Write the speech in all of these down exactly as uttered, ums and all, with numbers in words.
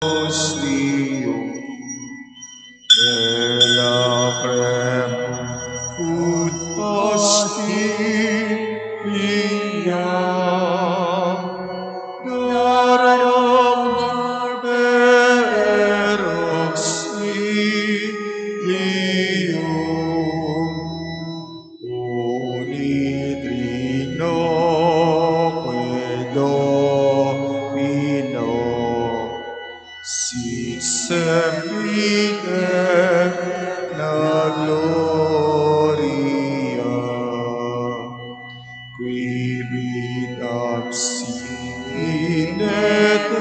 Dios mio, el aprem ut pastilia, daram per auxilium. Unit Trinoque Domino, sit semper in gloria, qui vitam si in aeternum,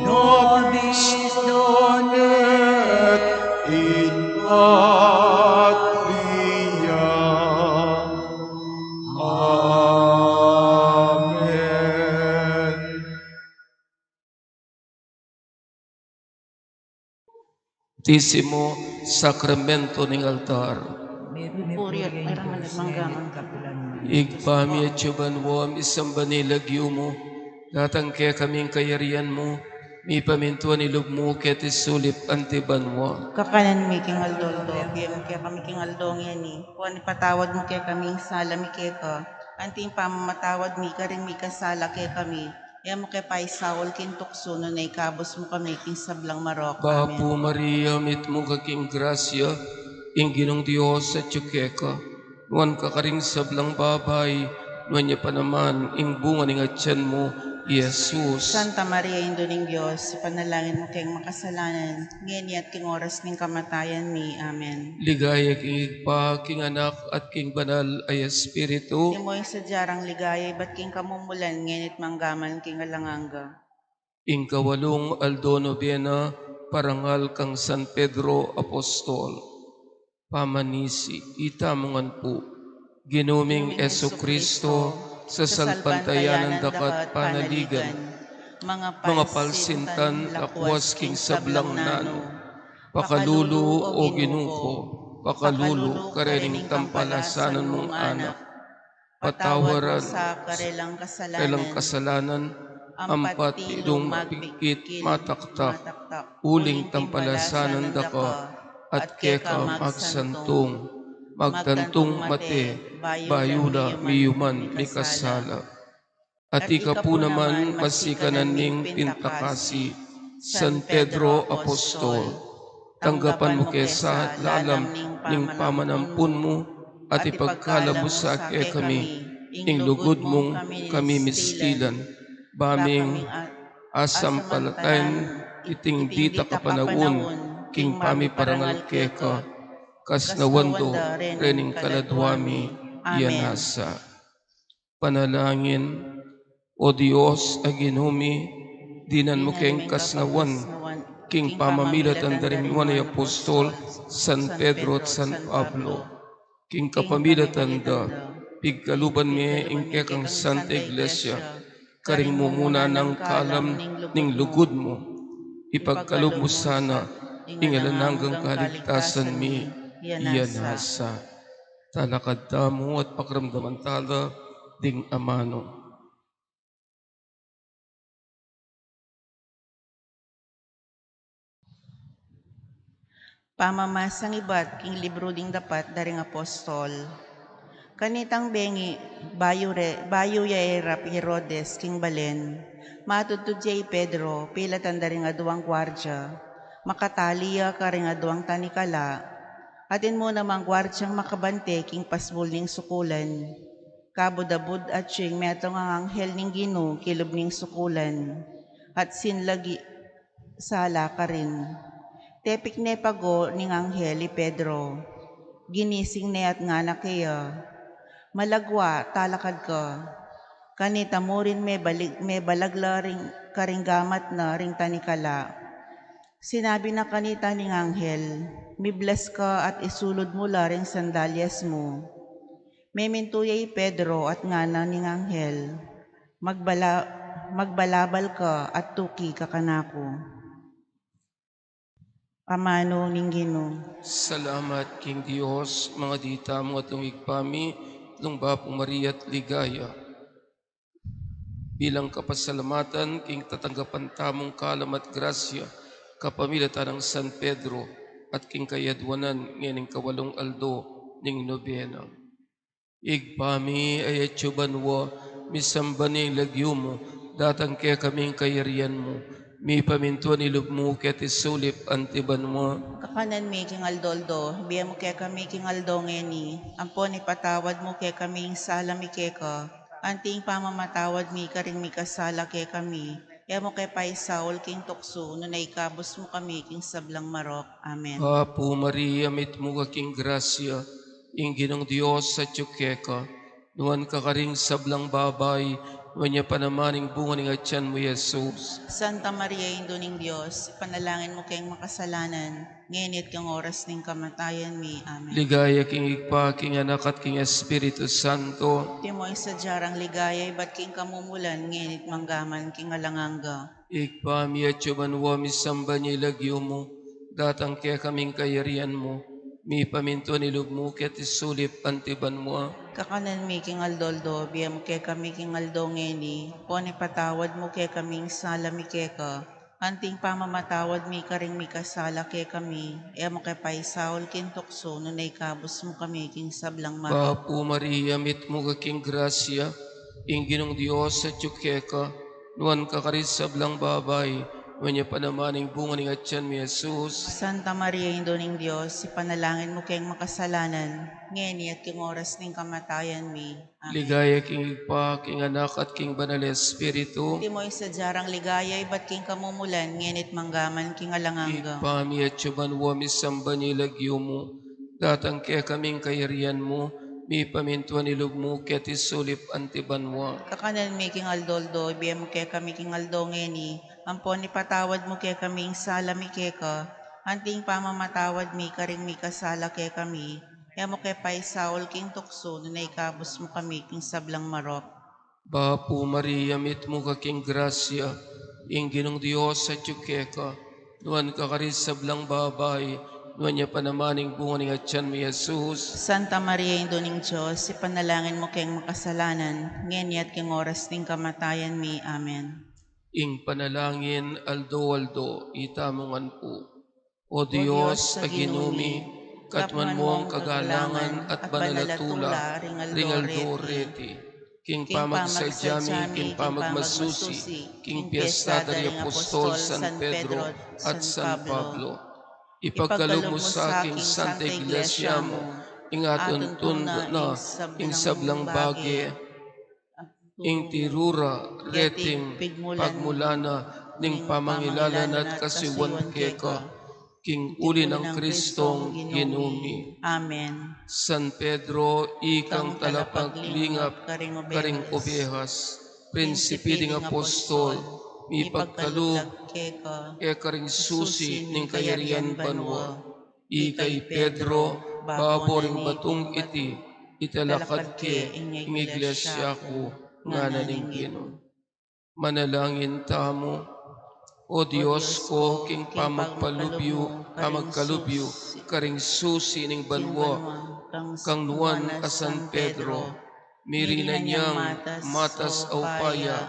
nobis donat in patria. Amen. Santisimo Sakramento ning altar. Puri at maraman at manggaman. Ibpa mi atsu ka banua, misamban ya ing lagyu mu, datang kekami ing kayarian mu, mipamintuan ing lub mu keti sulip anti banua. Kakanan mi king aldo-aldo, ibie mu kekami king aldo ngeni, ampon ipatawad mu kekami ing sala mi keka, anti ing pamamatawad mi karing mikasala kekami. E mu ke paisaul king tuksu, nune ikabus mu kami king sablang marok. Amen. Bapu Maria, mitmu ka king grasya, ing Ginung Dios atsu keka. Nuan ka karing sablang babai, nuan ya pa naman ing bunga ning atyan mu, i Jesus. Santa Maria, Indu ning Dios, ipanalangin mu keng makasalanan, ngeni at king oras ning kamatayan mi. Amen. Ligaya king Ibpa, king Anak, at king Banal a Espiritu. Antimo ing sadya rang ligaya ibat king kamumulan, ngeni at manggaman king alang angga. Ing kawalung aldo, nobena, parangal kang San Pedro Apostol. Pamanisi, ita mu ngan pu. Ginu ming Jesucristo, sasalpantayanan da ka at panaligan, mangapalsintan lakwas king sablang nanu. Pakalulu, o Ginu ku, pakalulu karening tampalasanan mung anak. Patawaran sa karelang kasalanan, ampat tilung mabikit mataktak, uling tampalasanan da ka, at keka magsantung, magtantung mate, bayu la miyuman mikasala. At ika pu naman, masikanan ming pintakasi, San Pedro Apostol, tanggapan mu ke sa lalam ning pamanampun mu, at ipagkalub mu sa kekami ing lugud mung kami mistilan, ba ming asampalatayan iting dita kapanaun king pamiparangal keka, kasnawan do rening kaladua mi. Amen. Iyanasa. Panalangin. O Dios a Ginu mi, dinan mu keng kasnawan king pamamilatan da ring nuan a apostol, San Pedro at San Pablo. King kapamilatan da, pigkaluban me ing kekang Santa Iglesia karing mumuna nang kalam ning lugud mu. Ipagkalub mu sana ing alang anggang kaligtasan mi. Iyanasa. Talakad tamu at pakiramdaman tala ding amanu. Pamamasang ibat king libru ding dapat da ring apostol. Kanitang bengi, bayu re, bayu ya irap i Herodes king balen, matudtud ya i Pedro, pilatan da ring aduang guardia, makatali ya karing aduang tanikala, atin mu namang guardiang makabante king pasbul ning sukulan. Kabud-abud atyu ing metung a anghel ning Ginu kilub ning sukulan, at sinlag i sala karin. Tepik ne pago ning anghel i Pedro. Ginising ne at ngana keya, "Malagwa, talakad ka." Kanita mu rin mebalig, mebalag la ring, karing gamat na ring tanikala. Sinabi na kanita ning anghel, "Miblas ka at isulud mu la ring sandalyas mu." Memintu ya i Pedro at ngana ning anghel, "Magbala-, magbalabal ka at tuki ka kanaku." Amanu ning Ginu. Salamat king Dios, mangadi tamu at lungig pami, lumbapu Maria at ligaya. Bilang kapasalamatan king tatanggapan tamung kalam at grasya, kapamilatan nang San Pedro, at king kayadwanan ngening kawalung aldo ning nobena. Ibpa mi, a atsu ka banua, misamban ya ing lagyu mu, datang kekami ing kayarian mu, mipamintuan ing lub mu keti sulip anti banua. Kakanan mi king aldo-aldo, ibie mu kekami king aldo ngeni, ampon ipatawad mu kekami ing sala mi keka, anti ing pamamatawad mi karing mikasala kekami, e mu ke paisaul king tuksu, nune ikabus mu kami king sablang marok. Amen. Bapu Maria, mitmu ka king grasya, ing Ginung Dios atyu keka, nuan ka karing sablang babai, nuan ya pa naman ing bunga ning atyan mu, Jesus. Santa Maria, Indu ning Dios, ipanalangin mu keng makasalanan, ngeni at king oras ning kamatayan mi. Amen. Ligaya king Ibpa, king Anak, at king Espiritu Santo. Antimo ing sadya rang ligaya ibat king kamumulan, ngeni at manggaman king alang angga. Ibpa mi, atsu ka banua, misamban ya ing lagyu mu, Datang kekami ing kayarian mu, mipamintuan ing lub mu keti sulip anti banua. Kakanan mi king aldo-aldo ibie mu kekami king aldo ngeni, ampon ipatawad mu kekami ing sala mi keka, anti ing pamamatawad mi karing mikasala kekami, e mu ke paisaul king tuksu, nune ikabus mu kami king sablang marok. Bapu Maria, mitmu ka king grasya, ing Ginung Dios atyu keka, nuan ka karing sablang babai, nuan ya pa naman ing bunga ning atian mu, i Jesus. Santa Maria, Indu ning Dios, ipanalangin mu keng makasalanan, ngeni at king oras ning kamatayan mi. Amen. Ligaya king Ibpa, king Anak, at king Banal a Espiritu. Antimo ing sadya rang ligaya, ibat king kamumulan, ngeni at mangga man king alang angga. Ibpa mi, atyu ka banua, misamban ya ing lagyu mu. Datang kekami ing kayarian mu, mipamintuan ing lub mu keti sulip anti banua. Kakanan mi king aldo-aldo ibie mu kekami king aldo ngeni, ampon ipatawad mu kekami ing sala mi keka, anti ing pamamatawad mi karing mikasala kekami, e mu ke paisaul king tuksu, nune ikabus mu kami king sablang marok. Bapu Maria, mitmu ka king grasya, ing Ginung Dios atyu keka, nuan ka karing sablang babai, nuan ya pa naman ing bunga ning atian mu, i Jesus. Santa Maria, Indu ning Dios, ipanalangin mu keng makasalanan, ngeni at king oras ning kamatayan mi. Amen. Ing panalangin aldo-aldo, itamu ngan pu. O Dios a Ginu mi, katmuan mu ing kagalangan at banal a tula ring aldo reti, king pamagsadya mi king pamagmasusi king piesta da ring apostol San Pedro at San Pablo. Ipagkalub mu sa king Santa Iglesia mu ing atuntun na ing sablang bage, ing tiru ra reting pagmulan na ning pamangilala na at kasiwan keka, king uli nang Kristong Ginu mi. Amen. San Pedro, ikang talapaglingap karing obehas, prinsipi ding apostol, mipagkalub keka ring susi ning kayarian banua. Ika i Pedro, babo ring batung iti, italakad ke ing iglesia ku, ngana ning Ginu. Manalangin tamu. O Dios ko, king pamagpalubyu, pamagkalubyu karing susi ning banua kang nuan a San Pedro, mirinan yang matas a upaya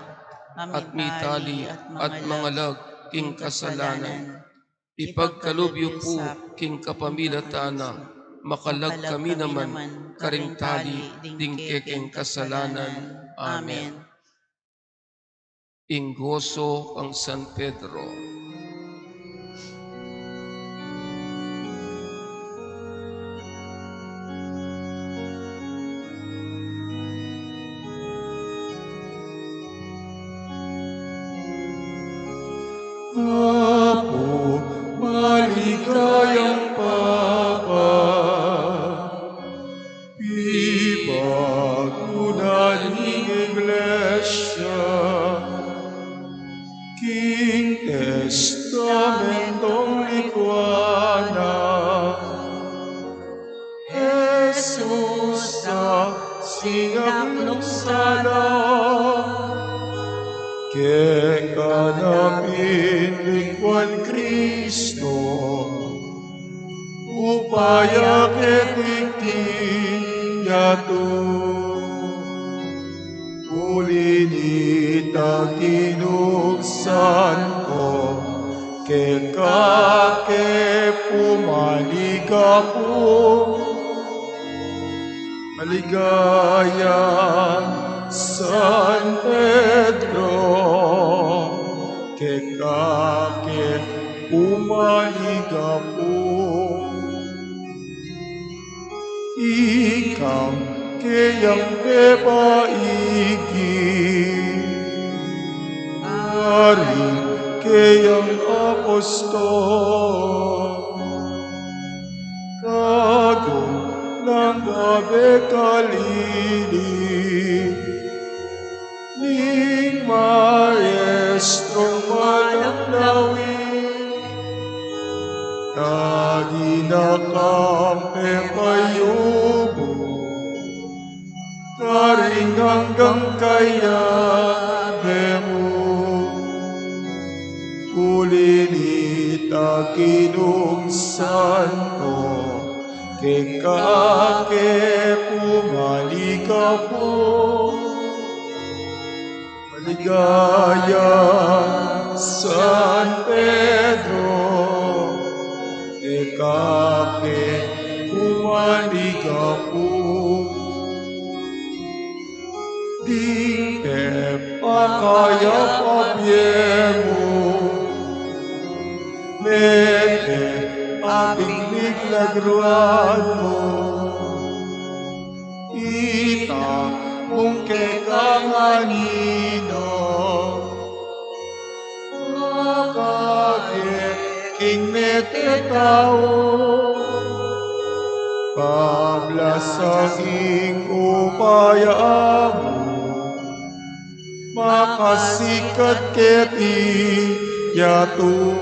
at mitali at mangalag king kasalanan. Ipagkalub yu pu king kapamilatan na, makalag kami naman karing tali ding kekeng kasalanan. Amen. Ing goso kang San Pedro. Apu, maligayang Papa, pipagunan ning Iglesia king testamentong likwan na. Jesus a sinaklung sala, keka na pinlikwan Kristo, upaya keti king yatu. Uli nita, tinuksan ko keka ke pumaligapu. Maligayang San Pedro, keka ke pumaligapu. Ikang keyang pepaigi karing keyang apostol, kagum nang kabekalili ning maestrong mananawit, na dina kang pepayubu karing anggang kayabe mu. Uli nita, Ginung Santo, keka ke pumaligapu. Maligaya, San Pedro, keka ke pumaligapu. Ding pepakayap a bie mu, mete ating milagruan mu. Ita mung kekang anino, makage king mete tau, pablasang ing upaya mu, makasikat keti yatu.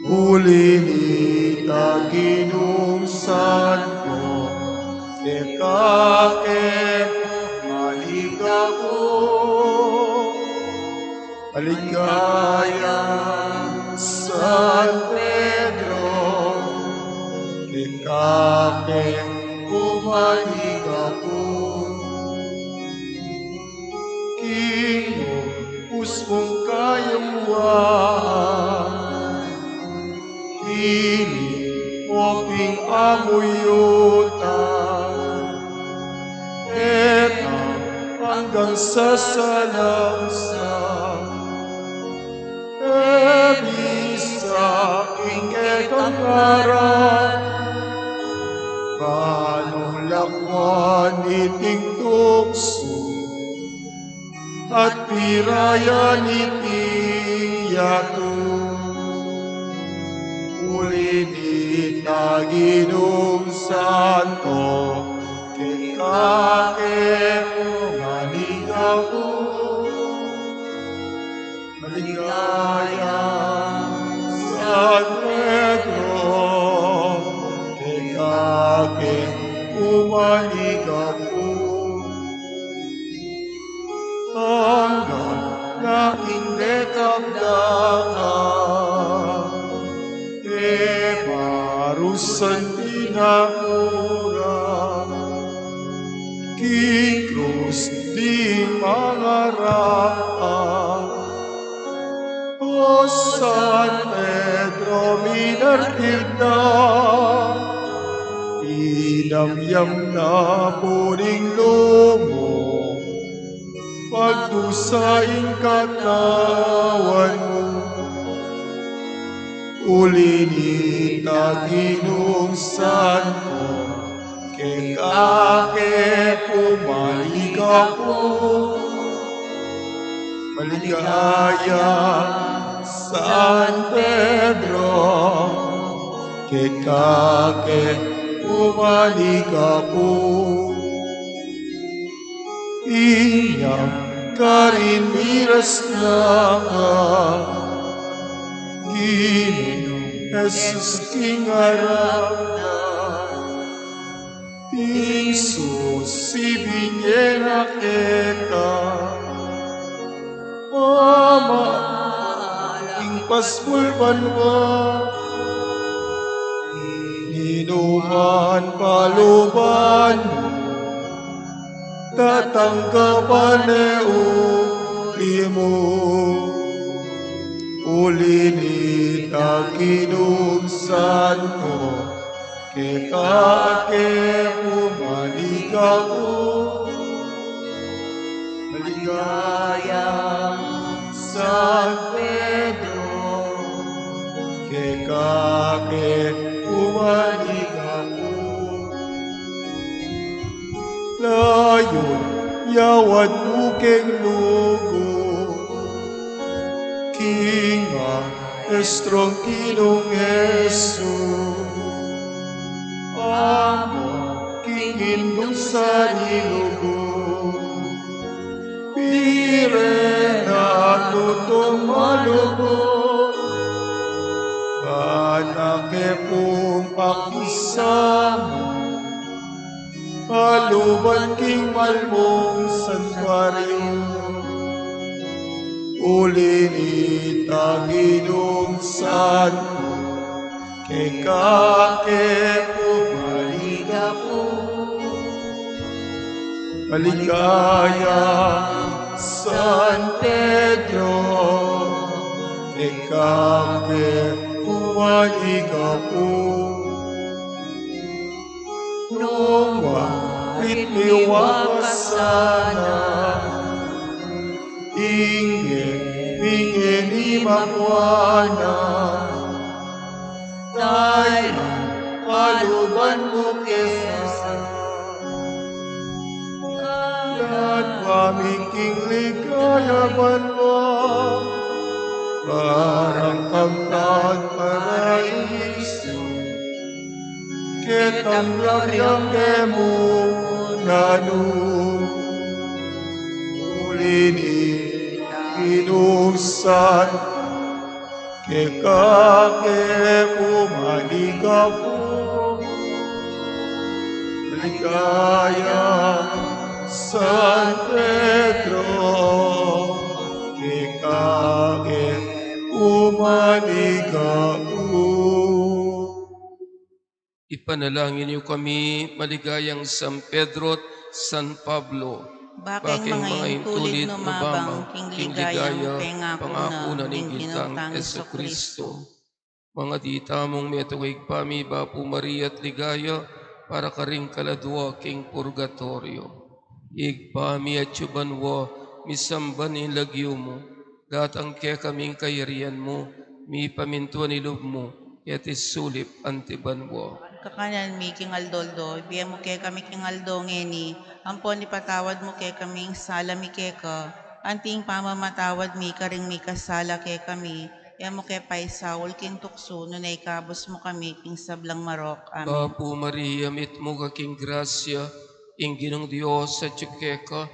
Uli nita, Ginung Santo, keka ke pumaligapu. Maligaya, San Pedro, keka ke pumaligapu. King lubus mung kayuan, ini mo pin amuyutan, e ta anggang sasalang sa. E bisa king kekang ngaran, banung lakwan iting tuksu, at pirayan iting yatu. Uli nita, Ginung Santo, keka ke pumaligapu. Maligaya, San Pedro, keka ke pumaligapu. Anggang na king dekak dagat, e parusan tinakura, king krus ding mangarap. O San Pedro, minartir da, inamyam na pu ning lub mu, pagdusa ing katawan mu. Uli nita, Ginung Santo, keka ke pumaligapu. Maligaya, San Pedro, keka ke pumaligapu. Inya karin miras na ka, Ginung Jesus, king arap na, ding susi binye na keka. Mama, ing pasbul banua, inuman paluban mu, tatanggapan ne uli mu. Uli nita, Ginung Santo, keka ke pumaligapu. Maligaya, San Pedro, keka ke pumaligapu. Layun yawad mu keng lugud, king maestrong Ginung Jesus, ampo king indung sani lugud, bire na tutung malugud, ban na ke pung pakisamu, paluban king mal mung santuaryu. Uli nita, Ginung Santo, keka ke pumaligapu. Maligaya, San Pedro, keka ke pumaligapu. Nung wa, ritmiwa ka sana, ingge mi ngeni makuanan, dayang paluban mu ke sa Latwa mi king ligaya banua, parang kamtan paraisu, ketang gloria ke mu nanu. Uli nita, Ginung Santo, keka ke pumaligapu. Maligaya, San Pedro, keka ke pumaligapu. Ipanalangin yu kami, maligayang San Pedro at San Pablo, bakeng manga intulid nu mabang king ligayang pengaku na ning Ginung tang Jesucristo. Mangadi tamung metung, Ibpa mi, Bapu Maria at ligaya, para karing kaladua king purgatorio. Ibpa mi atsu ka banua, misamban ing lagyu mu, datang kekami ing kayarian mu, mipamintuan ing lub mu, keti sulip anti banua. Kakanan mi king aldo-aldo ibie mu kekami king aldo ngeni, ampon ipatawad mu kekami ing sala mi keka, anti ing pamamatawad mi karing mikasala kekami, e mu ke paisaul king tuksu, nune ikabus mu kami king sablang marok. Amen. Bapu Maria, mitmu ka king grasya, ing Ginung Dios atsu keka,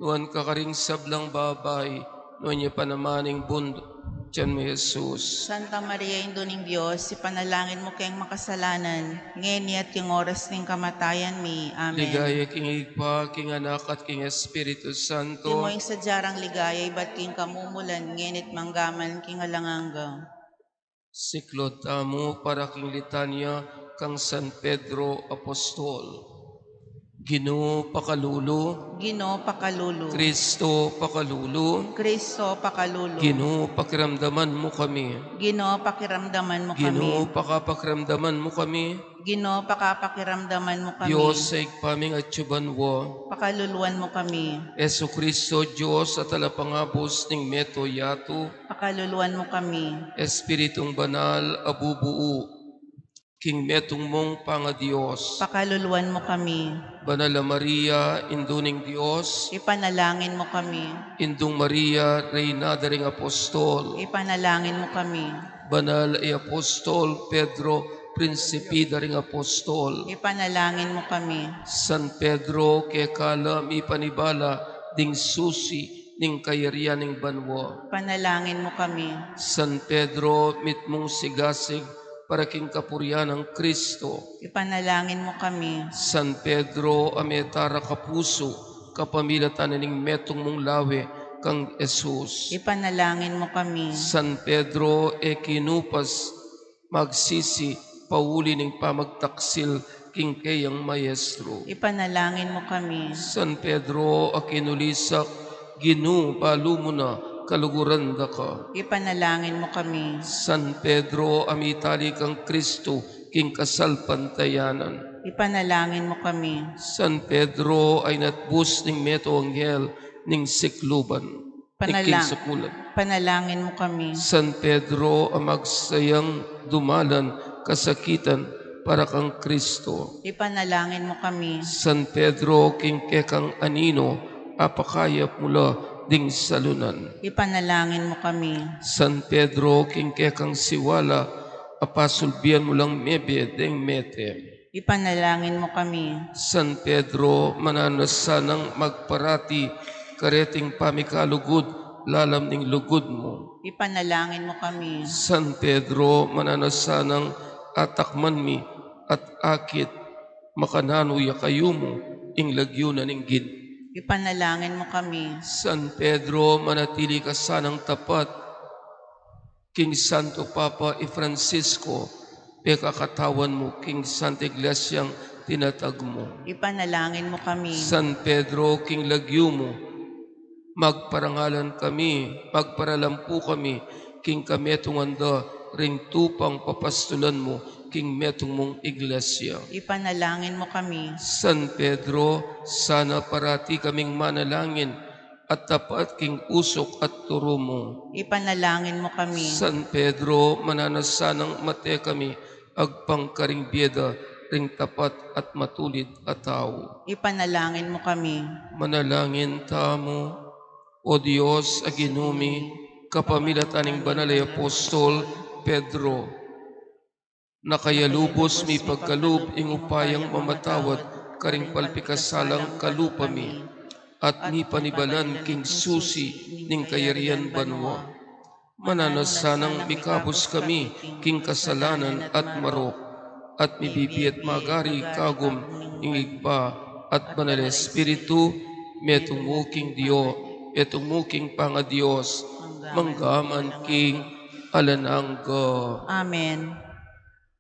nuan ka karing sablang babai, nuan ya pa naman ing bundu tiyan mu, Jesus. Santa Maria, Indu ning Dios, ipanalangin mu keng makasalanan, ngeni at king oras ning kamatayan mi. Amen. Ligaya king Ibpa, king Anak, at king Espiritu Santo. Antimo ing sadya rang ligaya ibat king kamumulan, ngeni at mangga man king alang angga. Siklaud tamu para king litanya kang San Pedro Apostol. Ginu, pakalulu. Ginu, pakalulu. Kristo, pakalulu. Kristo, pakalulu. Ginu, pakiramdaman mu kami. Ginu, pakiramdaman mu kami. Ginu, pakapakiramdaman mu kami. Ginu, pakapakiramdaman mu kami. Dios a Ibpa ming atsu banua, pakaluluan mu kami. Jesucristo, Dios a talapangabus ning meto yatu, pakaluluan mu kami. Espiritung Banal a bubuu king metung mung pangaDios, pakaluluan mu kami. Banal a Maria, Indu ning Dios, ipanalangin mu kami. Indung Maria, Reyna da ring Apostol, ipanalangin mu kami. Banal a Apostol Pedro, Prinsipe da ring Apostol, ipanalangin mu kami. San Pedro, keka la mipanibala ding susi ning kayarian ning banua, ipanalangin mu kami. San Pedro, mitmung sigasig para king kapurian nang Kristo, ipanalangin mu kami. San Pedro, a metarak a pusu kapamilatan ning metung mung lawe kang Jesus, ipanalangin mu kami. San Pedro, e kinupas magsisi pauli ning pamagtaksil king keyang Maestro, ipanalangin mu kami. San Pedro a kinulisak, Ginu, balu mu na, kaluguran da ka, ipanalangin mu kami. San Pedro a mitali kang Kristo king kasalpantayanan, ipanalangin mu kami. San Pedro a inatbus ning meto anghel ning sikluban, Panala-, king sakulan, panalangin mu kami. San Pedro a magsayang dumalan kasakitan para kang Kristo, ipanalangin mu kami. San Pedro, king kekang anino apakayap mu la ding salunan, ipanalangin mu kami. San Pedro, king kekang siwala apasulbian mu lang mebie deng mete, ipanalangin mu kami. San Pedro, mananu sanang magparati kareting pamikalugud lalam ning lugud mu, ipanalangin mu kami. San Pedro, mananu sanang atakman mi at akit makananu ya kayumu ing lagyu na ning gin- Ipanalangin mo kami. San Pedro, manatili ka sanang tapat king Santo Papa i Francisco, pekakatawan mu king Santa Iglesiang tinatag mu. Ipanalangin mo kami. San Pedro, king lagyu mu, magparangalan kami, magparalampu kami king kametungan da ring tupang papastulan mu king metung mung Iglesia. Ipanalangin mo kami. San Pedro, sana parati kaming manalangin at tapat king usuk at turu mu. Ipanalangin mo kami. San Pedro, mananu sanang mate kami agpang karing bie da ring tapat at matulid a tau. Ipanalangin mo kami. Manalangin tamu. O Dios a Ginu mi, kapamilatan ning banal a apostol Pedro, na kaya lubus mi pagkalub ing upayang mamatawad karing palpikasalang kalupa mi, at mipanibalan king susi ning kayarian banua. Mananu sanang mikabus kami king kasalanan at marok, at mibibie at magari kagum ning Ibpa at Banal a Espiritu, metung mu king Dio, metung mu king pangaDios, manggaman king alang angga. Amen.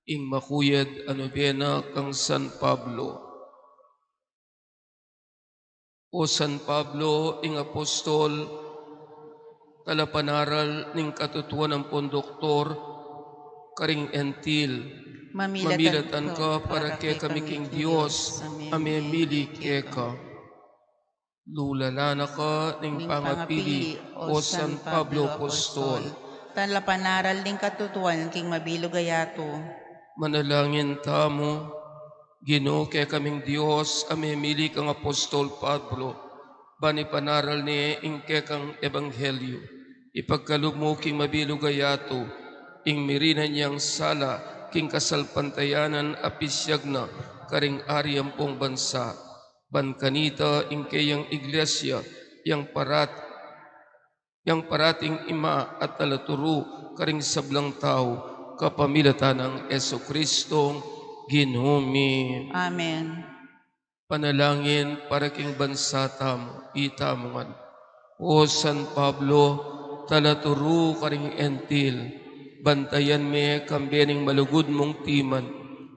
Ing makuyad a nobena kang San Pablo. O San Pablo, ing apostol, talapanaral ning katutuan ampon doktor karing Hentil, mamilatan ka para kekami king Dios a memili keka. Lulanan na ka ning pangapili, o San Pablo Apostol. Talapanaral ning katutuan king mabilug a yatu. Manalangin tamu. Ginu, kekaming Dios a memili kang Apostol Pablo, ban ipanaral ne ing kekang ebanghelyu, ipagkalub mu king mabilug a yatu ing mirinan yang sala king kasalpantayanan a pisiag na karing ari ampong bansa. Ban kanita ing keyang Iglesia, yang parat-, yang parating ima at talaturu karing sablang tau, kapamilatan nang Jesucristong Ginu mi. Amen. Panalangin para king bansa tamu, itamu ngan. O San Pablo, talaturu karing Hentil, bantayan me kambe ning malugud mung timan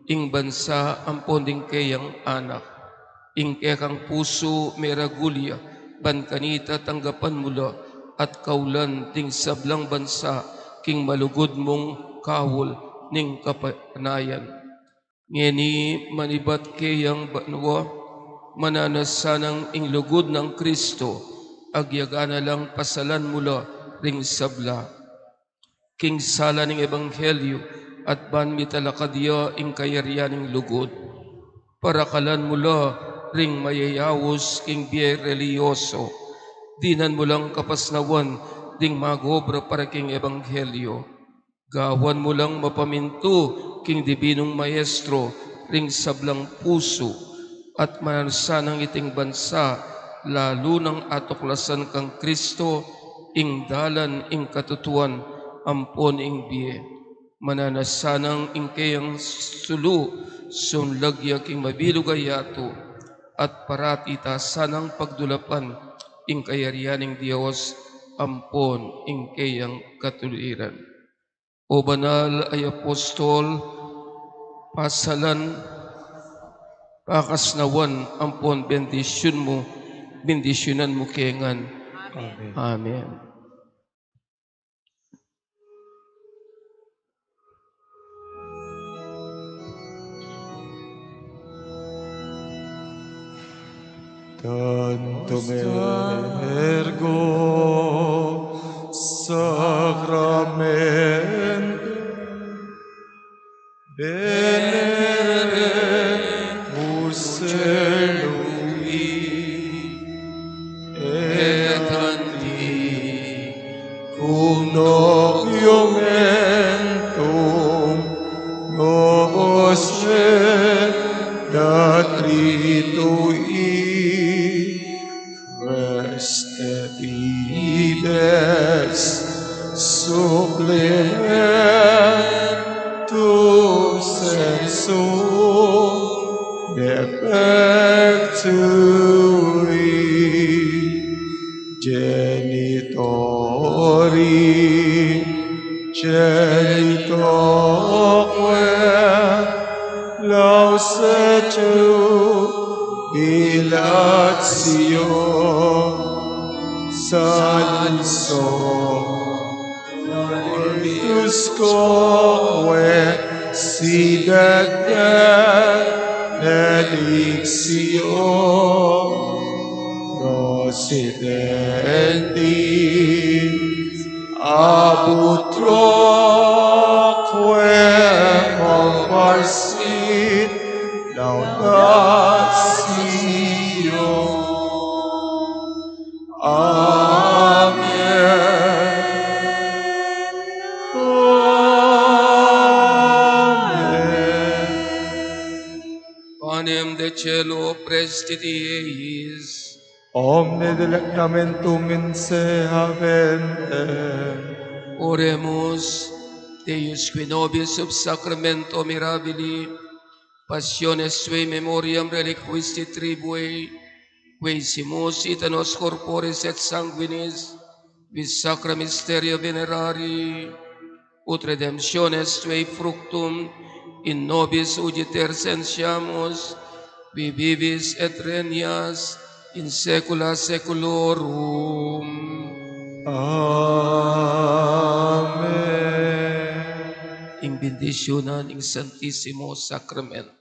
ing bansa ampon ding keyang anak. Ing kekang pusu meragul ya, ban kanita tanggapan mu la at kaulan ding sablang bansa king malugud mung kaul ning kapanayan. Ngeni manibat keyang banua, mananu sanang ing lugud nang Kristo, agyaga na lang pasalan mu la ring sabla king sala ning ebanghelyu, at ban mitalakad ya ing kayarian ning lugud. Parakalan mu la ring mayayaus king bie relihiyoso. Dinan mu lang kapasnawan ding mag-obra para king ebanghelyu. Gawan mu lang mapamintu king Dibinung Maestro ring sablang pusu, at mananu sanang iting bansa, lalu nang atuklasan kang Kristo, ing dalan, ing katutuan, ampon ing bie. Mananu sanang ing keyang sulu, sunlag ya king mabilug a yatu, at parati ta sanang pagdulapan ing kayarian ning Dios ampon ing keyang katuliran. O banal a apostol, pasalan, pakasnawan, ampon bendisyun mu, bendisyunan mu ke ngan. Amen. Amen. Tantum ergo sacramentum veneremus celui, et antiquum nocumentum noster datritui. Quaest fides supplementum sensu defectui Ori genitoque lauset jubilatio, salus Ortus quae si date benedictio, procedendi ab utroque comparsit laudatio. Amen. Amen. Panem de caelo preside eis. Omne delectamentum in se habentem. Oremus. Deus, qui nobis sub sacramento mirabilis passiones tuae memoriam reliquisti tribuae, quaesimus ita nos corporis et sanguinis, qui sacra mysteria venerari, ut redemptionis tuae fructum in nobis ugiter sentiamus, qui vivis et regnas in saecula saeculorum. Amen. Ing bendisyunan ning Santisimo Sakramentu.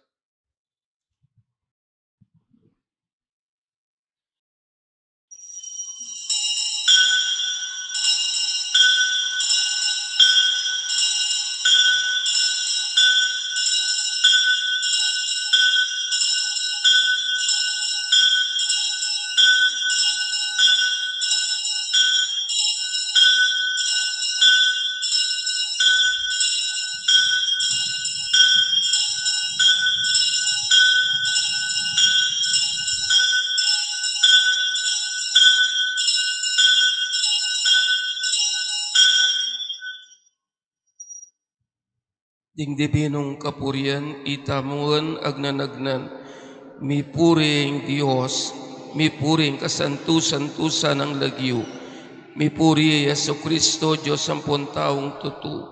Ding dibinung kapurian itamu ngan agnan-agnan. Mipuri ing Dios, mipuri ing kasantu-santusan nang lagyu, mipuri ya i Jesucristo, Dios ampon taung tutu.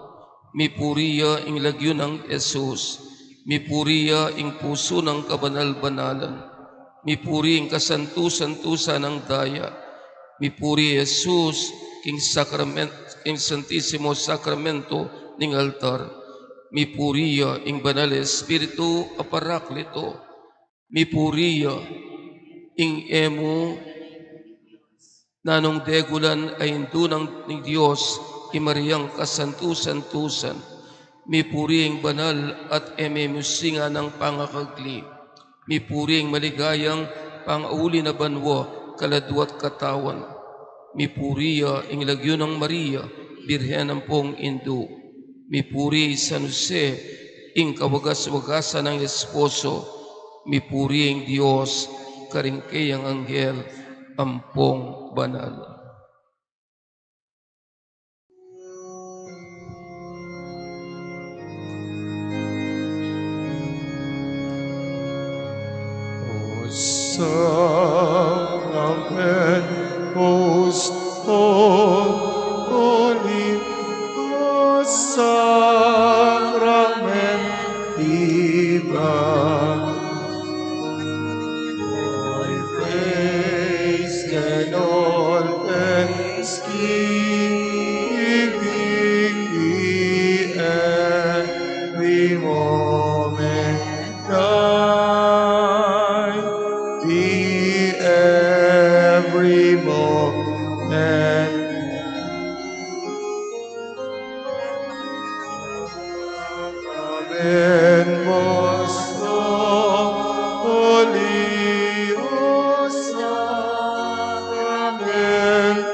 Mipuri ya ing lagyu nang Jesus, mipuri ya ing pusu nang kabanal-banalan, mipuri ing kasantu-santusan nang daya, mipuri i Jesus king sakramen-, king Santisimo Sakramento ning altar, mipuri ya ing Banal a Espiritu a Parakleto, mipuri ya ing e mu nanung degulan a Indu nang, ning Dios, i Mariang kasantu-santusan, mipuri ing banal at e memusingan a pangakagli, mipuri ing maligayang pangauli na banua, kaladua at katawan, mipuri ya ing lagyu nang Maria, Birhen ampong Indu, mipuri i San Jose, ing kawagas-wagasan nang esposo, mipuri ing Dios, karing kayang anghel ampong banal. Sacramentum, holy sacramentum, all praise and all thanksgiving be every moment thine, be every moment. Amen. Most holy, O Sacrament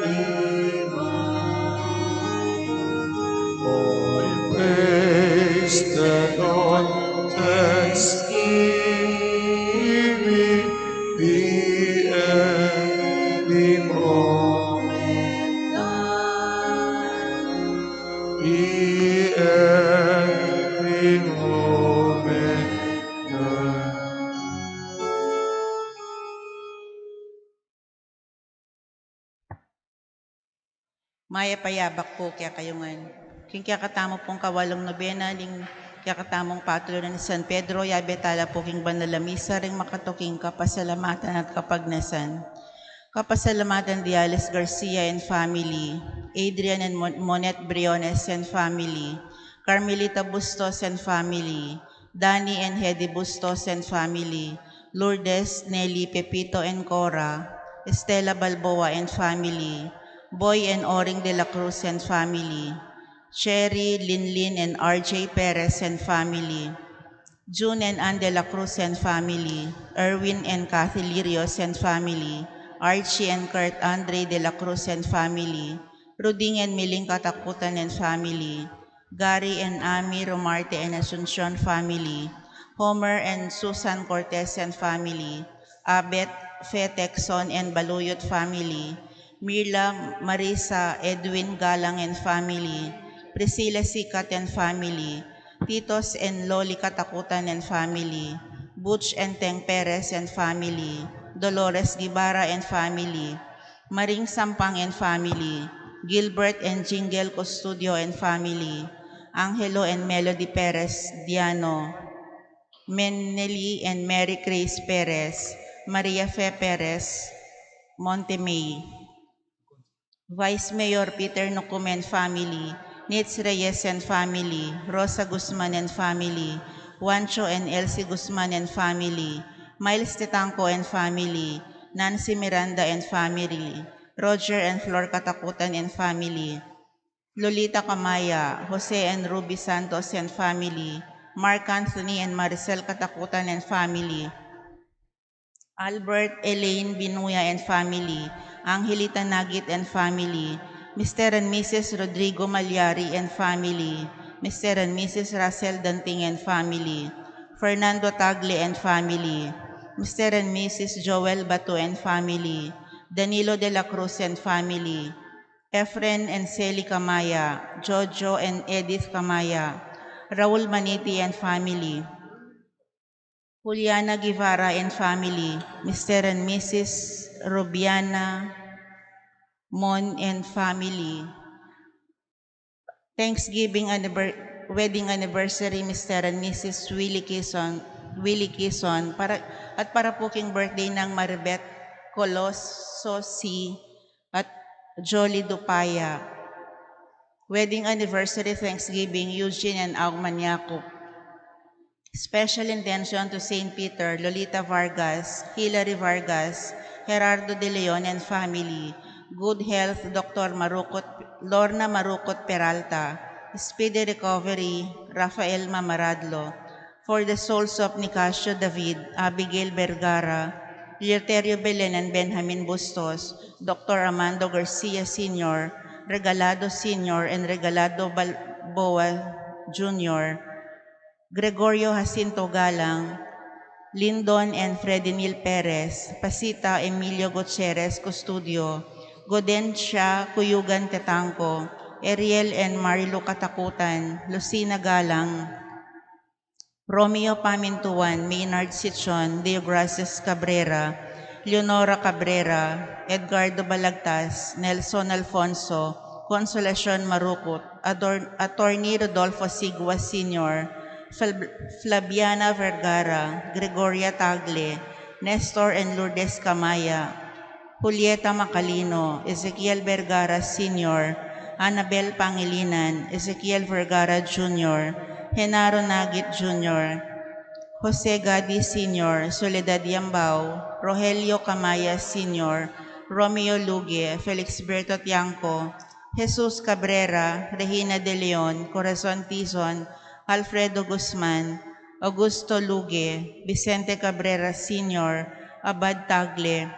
divine, all praise and all thanksgiving be every moment thine, be every moment thine. Mayap a yabak pu kekayu ngan. King kekatamu pung kawalung nobena ning kekatamung patulunan i San Pedro, yabe tala pu king banal a misa ring makatuking kapasalamatan at kapagnasan. Kapasalamatan di Alice Garcia and family, Adrian and Mon-, Monette Briones and family, Carmelita Bustos and family, Danny and Hedy Bustos and family, Lourdes, Nelly, Pepito and Cora, Estela Balboa and family, Boy and Oring de la Cruz and family, Cherry, Linlin and R J Perez and family, June and Ann de la Cruz and family, Erwin and Kathy Lirios and family, Archie and Kurt Andre de la Cruz and family, Ruding and Miling Katakutan and family, Gary and Ami Romarte and Asuncion family, Homer and Susan Cortez and family, Abet, Fe Texon and Baluyot family, Mirla, Marisa, Edwin Galang and family, Priscilla Sikat and family, Titos and Loli Katakutan and family, Butch and Teng Perez and family, Dolores Guevara and family, Maring Sampang and family, Gilbert and Jingle Custodio and family, Angelo and Melody Perez Diano, Meneli and Mary Grace Perez, Maria Fe Perez, Montemay, Vice Mayor Peter Nucum and family, Nitz Reyes and family, Rosa Guzman and family, Juancho and Elsie Guzman and family, Miles Tetangco and family, Nancy Miranda and family, Roger and Flor Katakutan and family, Lolita Camaya, Jose and Ruby Santos and family, Mark Anthony and Maricel Katakutan and family, Albert, Elaine Binuya and family, Angelita Nagit and family, Mister and Missus Rodrigo Malyari and family, Mister and Missus Russell Danting and family, Fernando Tagle and family, Mister and Missus Joel Batu and family, Danilo de la Cruz and family, Efren and Sally Camaya, Jojo and Edith Camaya, Raul Maniti and family, Juliana Guevara and family, Mister and Missus Rubiana Mon and family. Thanksgiving anniver-, wedding anniversary, Mister and Missus Willie Kison, Willie Kison, para, at para pu king birthday nang Maribet Coloso C at Jolly Dupaya. Wedding anniversary Thanksgiving, Eugene and Augman Yakup. Special intention to Saint Peter, Lolita Vargas, Hilary Vargas, Gerardo de Leon and family. Good health, Doctor Marukot, Lorna Marukot Peralta. Speedy recovery, Rafael Mamaradlo. For the souls of Nicasio David, Abigail Vergara, Eleuterio Belen and Benjamin Bustos, Doctor Armando Garcia Senior, Regalado Senior and Regalado Balboa Junior, Gregorio Jacinto Galang, Lindon and Freddy Neil Perez, Pasita Emilio Gutierrez Custodio, Godencia Cuyugan Tetangco, Ariel and Marilu Katakutan, Lucina Galang, Romeo Pamintuan, Maynard Sichon, Deogracias Cabrera, Leonora Cabrera, Edgardo Balagtas, Nelson Alfonso, Consolacion Marukut, Ador-, Attorney Rodolfo Sigua Senior, Fl-, Flaviana Vergara, Gregoria Tagle, Nestor and Lourdes Camaya, Julieta Macalino, Ezekiel Vergara Senior, Annabel Pangilinan, Ezekiel Vergara Junior, Genaro Nagit Junior, Jose Gadi Senior, Soledad Yambao, Rogelio Camaya Senior, Romeo Luge, Felixberto Tiangco, Jesus Cabrera, Regina de Leon, Corazon Tizon, Alfredo Guzman, Augusto Luge, Vicente Cabrera Senior, Abad Tagle,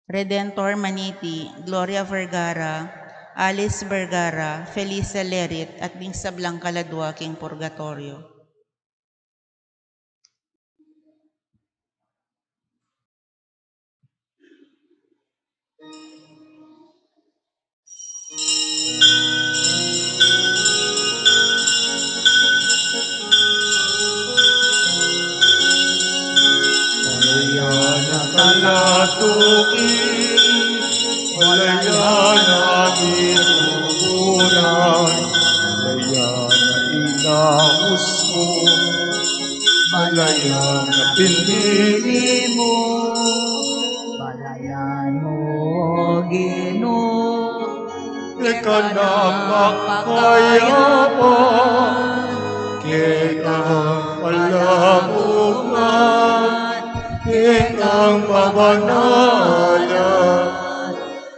Redentor Maniti, Gloria Vergara, Alice Vergara, Felisa Lerit, at ding sablang kaladua king purgatoryo. Malaya na kalatuki, malaya na di Aus mu, balayan na pinili mu. Balayan mu, O Ginu, keka nang pakayapan, keka palabukan, keka pabanalan.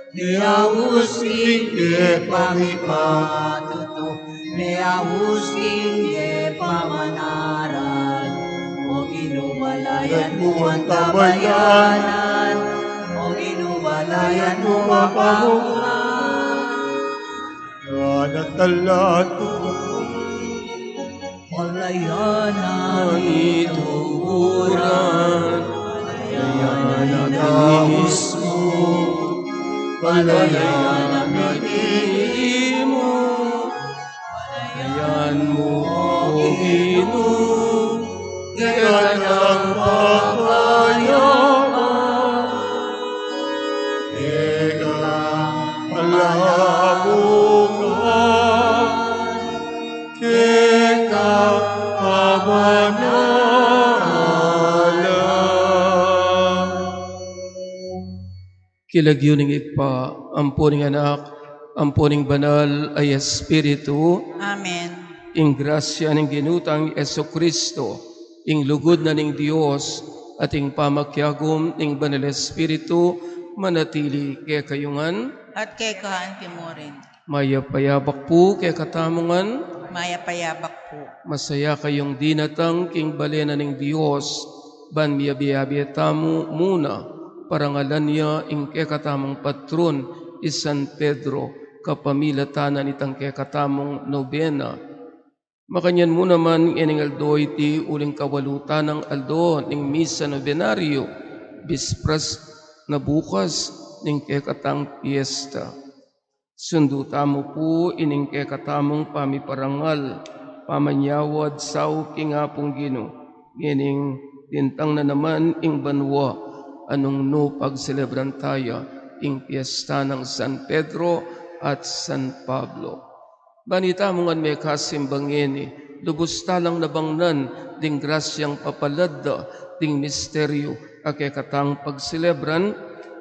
Meaus king kepamipatutu, meaus king kepamanaran. O Ginu, balayan mu ing tabayanan, O Ginu, balayan mu ing pamukan. Yan at alatu. Balayan na ing tuburan, balayan na ing aus mu, balayan na ing pinili mu, balayan mu, O Ginu, keka nang pakayapan, keka palabukan, keka pabanalan. King lagyu ning Ibpa, ampo ning Anak, ampo ning Banal a Espiritu. Amen. Ing grasya ning Ginu tang Jesucristo, ing lugud na ning Dios, at ing pamakiagum ning Banal a Espiritu, manatili kekayu ngan. At keka anti mu rin. Mayap a yabak pu kekatamu ngan. Mayap a yabak pu. Masaya kayung dinatang king bale na ning Dios, ban miyabe-abe tamu mu na, parangalan ya ing kekatamung patron, i San Pedro, kapamilatan na nitang kekatamung nobena. Makanyan mu naman ngening aldo iti uling kawalu tanang aldo ning misa novenario, bispras na bukas ning kekatang piesta. Sundu tamu pu ining kekatamung pamiparangal, pamanyawad saup king Apung Ginu, ngening dintang na naman ing banua, a nung nu pagselebran taya ing piesta nang San Pedro at San Pablo. Ban itamu ngan mekasimba ngeni, lubus talang nabangnan ding grasyang papalad da ding misteryu a kekatang pagselebran,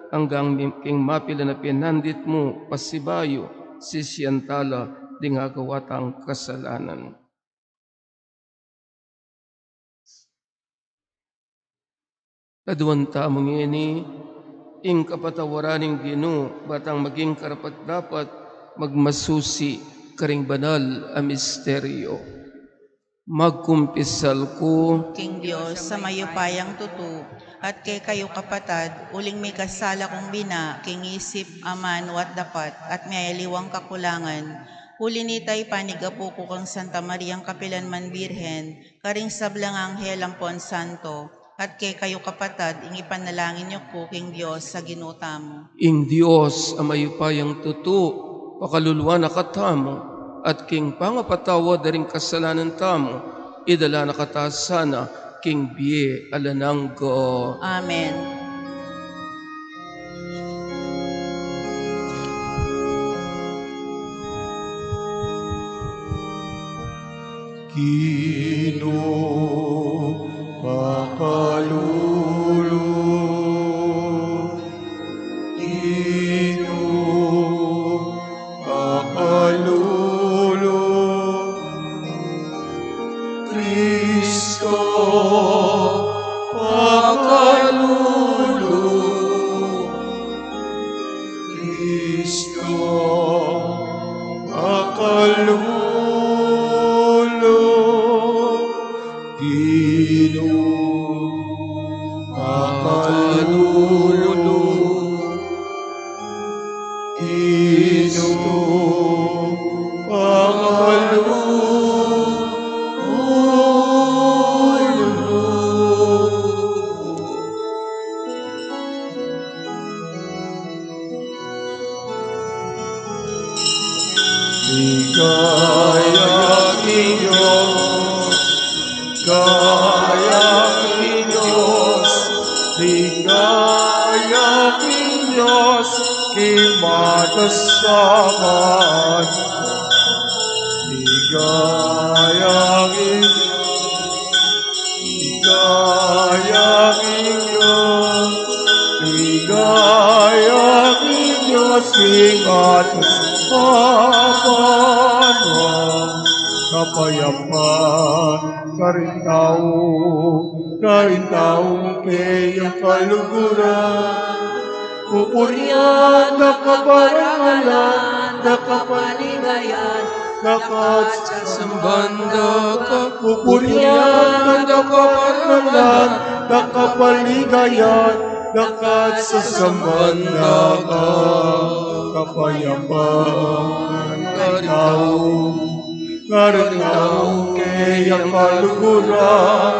anggang mi-, king mapilan a pinandit mu pasibayu, sisian tala ding agawa tang kasalanan. Aduan tamu ngeni ing kapatawaran ning Ginu, ba tang maging karapat-dapat magmasusi karing banal a misteryo. Magkumpisal ku king Dios a mayupayang tutu, at kekayu kapatad, uling mikasala kung bina king isip, amanu at dapat, at miyayaliwang kakulangan. Uli nita, ipanyawad ku kang Santa Mariang kapilan man Birhen, karing sablang anghel ampon santo, at kekayu kapatad, ing ipanalangin yu ku king Dios a Ginu tamu. Ing Dios a mayupayang tutu, pakaluluan na katamu, at king pangapatawad da ring kasalanan tamu, idala na kata sana king bie alang angga. Amen. Ginu, pakalulu. Ginu, pakalulu. Kristo, pakalulu. Kristo, pakalulu. Ginu, pakalulu. Ginu, pakalulu. Ligaya king Dios, ligaya king Dios, ligaya king Dios, king matasaman. Ligaya Ingat sa kapanaw, kapayapan, karing tau, karing tau kayang kaluguran. Pupurian da ka, parangalan da ka, paligayan da ka, sasamban da ka. Pupurian da ka, parangalan da ka, paligayan da ka, sasamban da ka. Kapayapan karing tau, karing tau kayang kaluguran.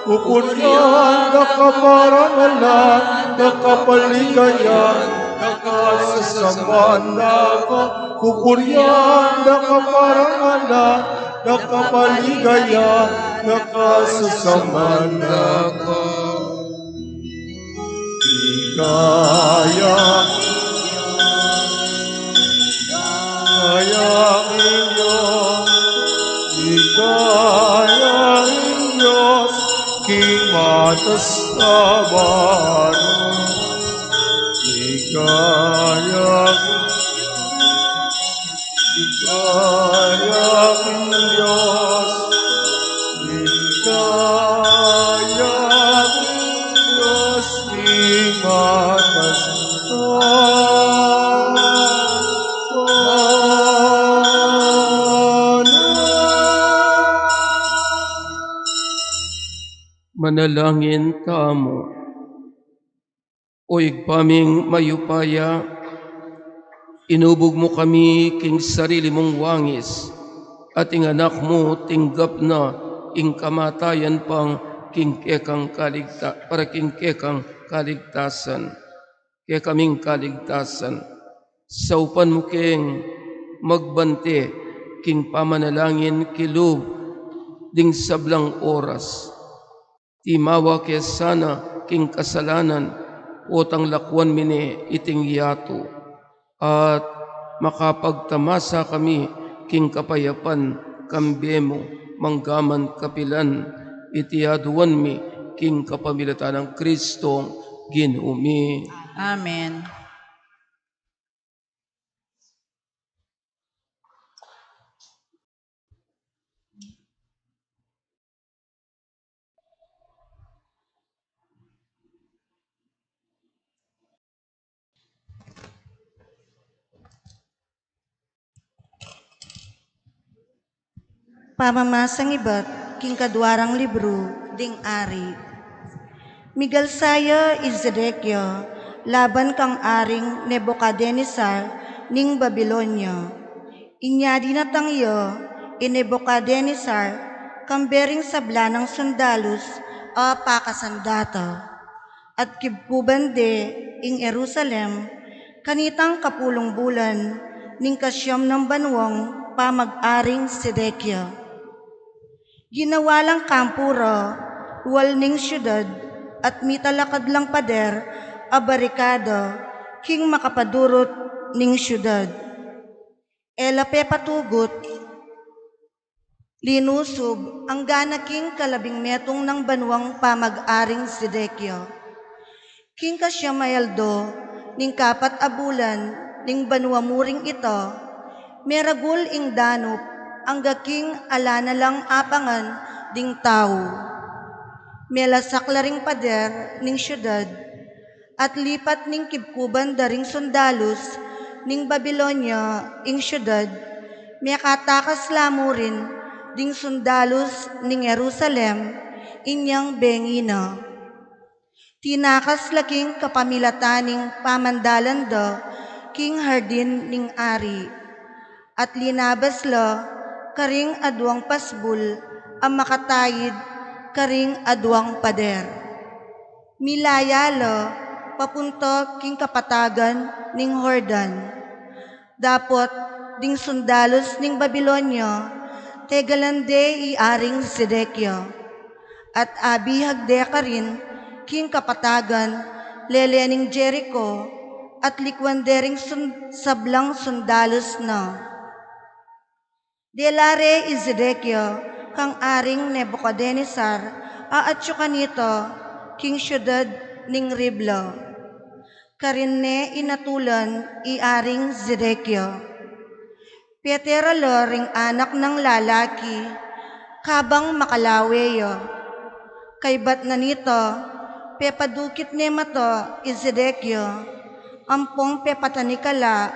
Pupurian da ka, parangalan da ka, paligayan da ka, sasamban da ka. Pupurian da ka, parangalan da ka, paligayan da ka, sasamban da ka. Ligaya, ligaya king Dios, ligaya king Dios, king matas a baran. Ligaya, ligaya king Dios, ligaya king Dios, king matas a baran. Manalangin tamu. O Ibpa ming mayupaya, inubug mu kami king sarili mung wangis, at ing Anak mu tinggap na ing kamatayan pang king kekang kaligta-, para king kekang kaligtasan. Kekaming kaligtasan. Saupan mu keng magbante king pamanalangin kilub ding sablang oras. Timawa ke sana king kasalanan, potang lakuan mi ne iting yatu, at makapagtamasa kami king kapayapan kambe mu, manggaman kapilan. Iti aduan mi king kapamilatan nang Kristong Ginu mi. Amen. Pamamasang ibat king kaduarang libru ding Ari. Migalsa ya i Zedekia laban kang Aring Nebukadenesar ning Babilonia. Inya dinatang ya i Nebukadenesar kambe ring sabla nang sundalus a pakasandata, at kibkuban de ing Jerusalem kanitang kapulung bulan ning kasiam nang banuang pamag-aring Sedekia. Ginawa lang kampu ra wal ning siudad, at mitalakad lang pader a barikada king makapadurut ning siudad. E la pepatugut, linusub anggana king kalabing metung nang banuang pamag-aring Sedekia. King kasiam a aldo ning kapat a bulan ning banua muring ita, meragul ing danup angga king ala na lang apangan ding tau. Melasak la ring pader ning siudad, at lipat ning kibkuban da ring sundalus ning Babilonia ing siudad, mekatakas la murin ding sundalus ning Jerusalem inyang bengi na. Tinakas la king kapamilatan ning pamandalan da king hardin ning ari, at linabas la karing aduang pasbul a makatayid karing aduang pader. Milaya la papunta king kapatagan ning Jordan. Dapot ding sundalus ning Babilonia, tegalan de i Aring Sedekia, at abihag de karin king kapatagan lele ning Jerico, at likuan de ring sun-, sablang sundalus na. Dela re i Zedekia kang Aring Nebukadenesar a atyu kanita king siudad ning Ribla. Karin ne inatulan i Aring Zedekia. Petera la ring anak nang lalaki, kabang makalawe ya. Kaybat na nita, pepadukit ne mata i Zedekia, ampong pepatanikala,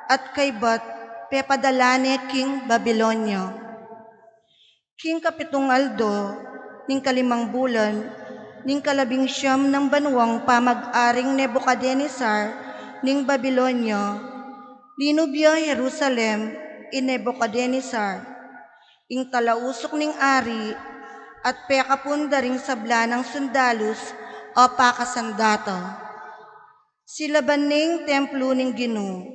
at kaybat pepadala ne king Babilonia. King kapitung aldo ning kalimang bulan ning kalabing siyam nang banuang pamag-aring Nebuchadnezzar ning Babilonia, linub ya Jerusalem i Nebuchadnezzar, ing talausuk ning ari, at pekapun da ring sabla nang sundalus a pakasandata. Silaban ne ing templo ning Ginu,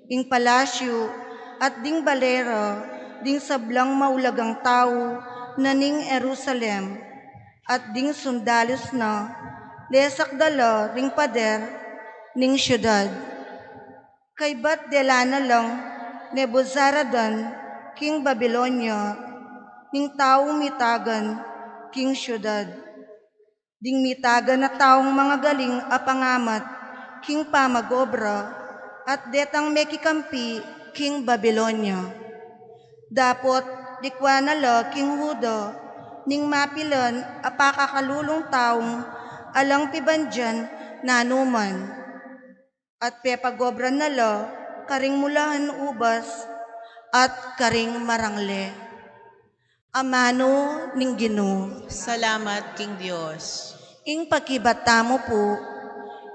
ing palasyu, at ding bale ra ding sablang maulagang tau na ning Jerusalem, at ding sundalus na, lesak da la ring pader ning siudad. Kaybat dela na lang Nebuzaradan king Babilonia ning taung mitagan king siudad, ding mitagan a taung mangagaling a pangamat king pamag-obra, at detang mekikampi king Babilonia. Dapot likwan na la king Juda ning mapilan a pakakalulung taung alang pibandian nanu man, at pepag-obran na la karing mulahan ubas at karing marangle. Amanu ning Ginu. Salamat king Dios. Ing pakibat tamu pu,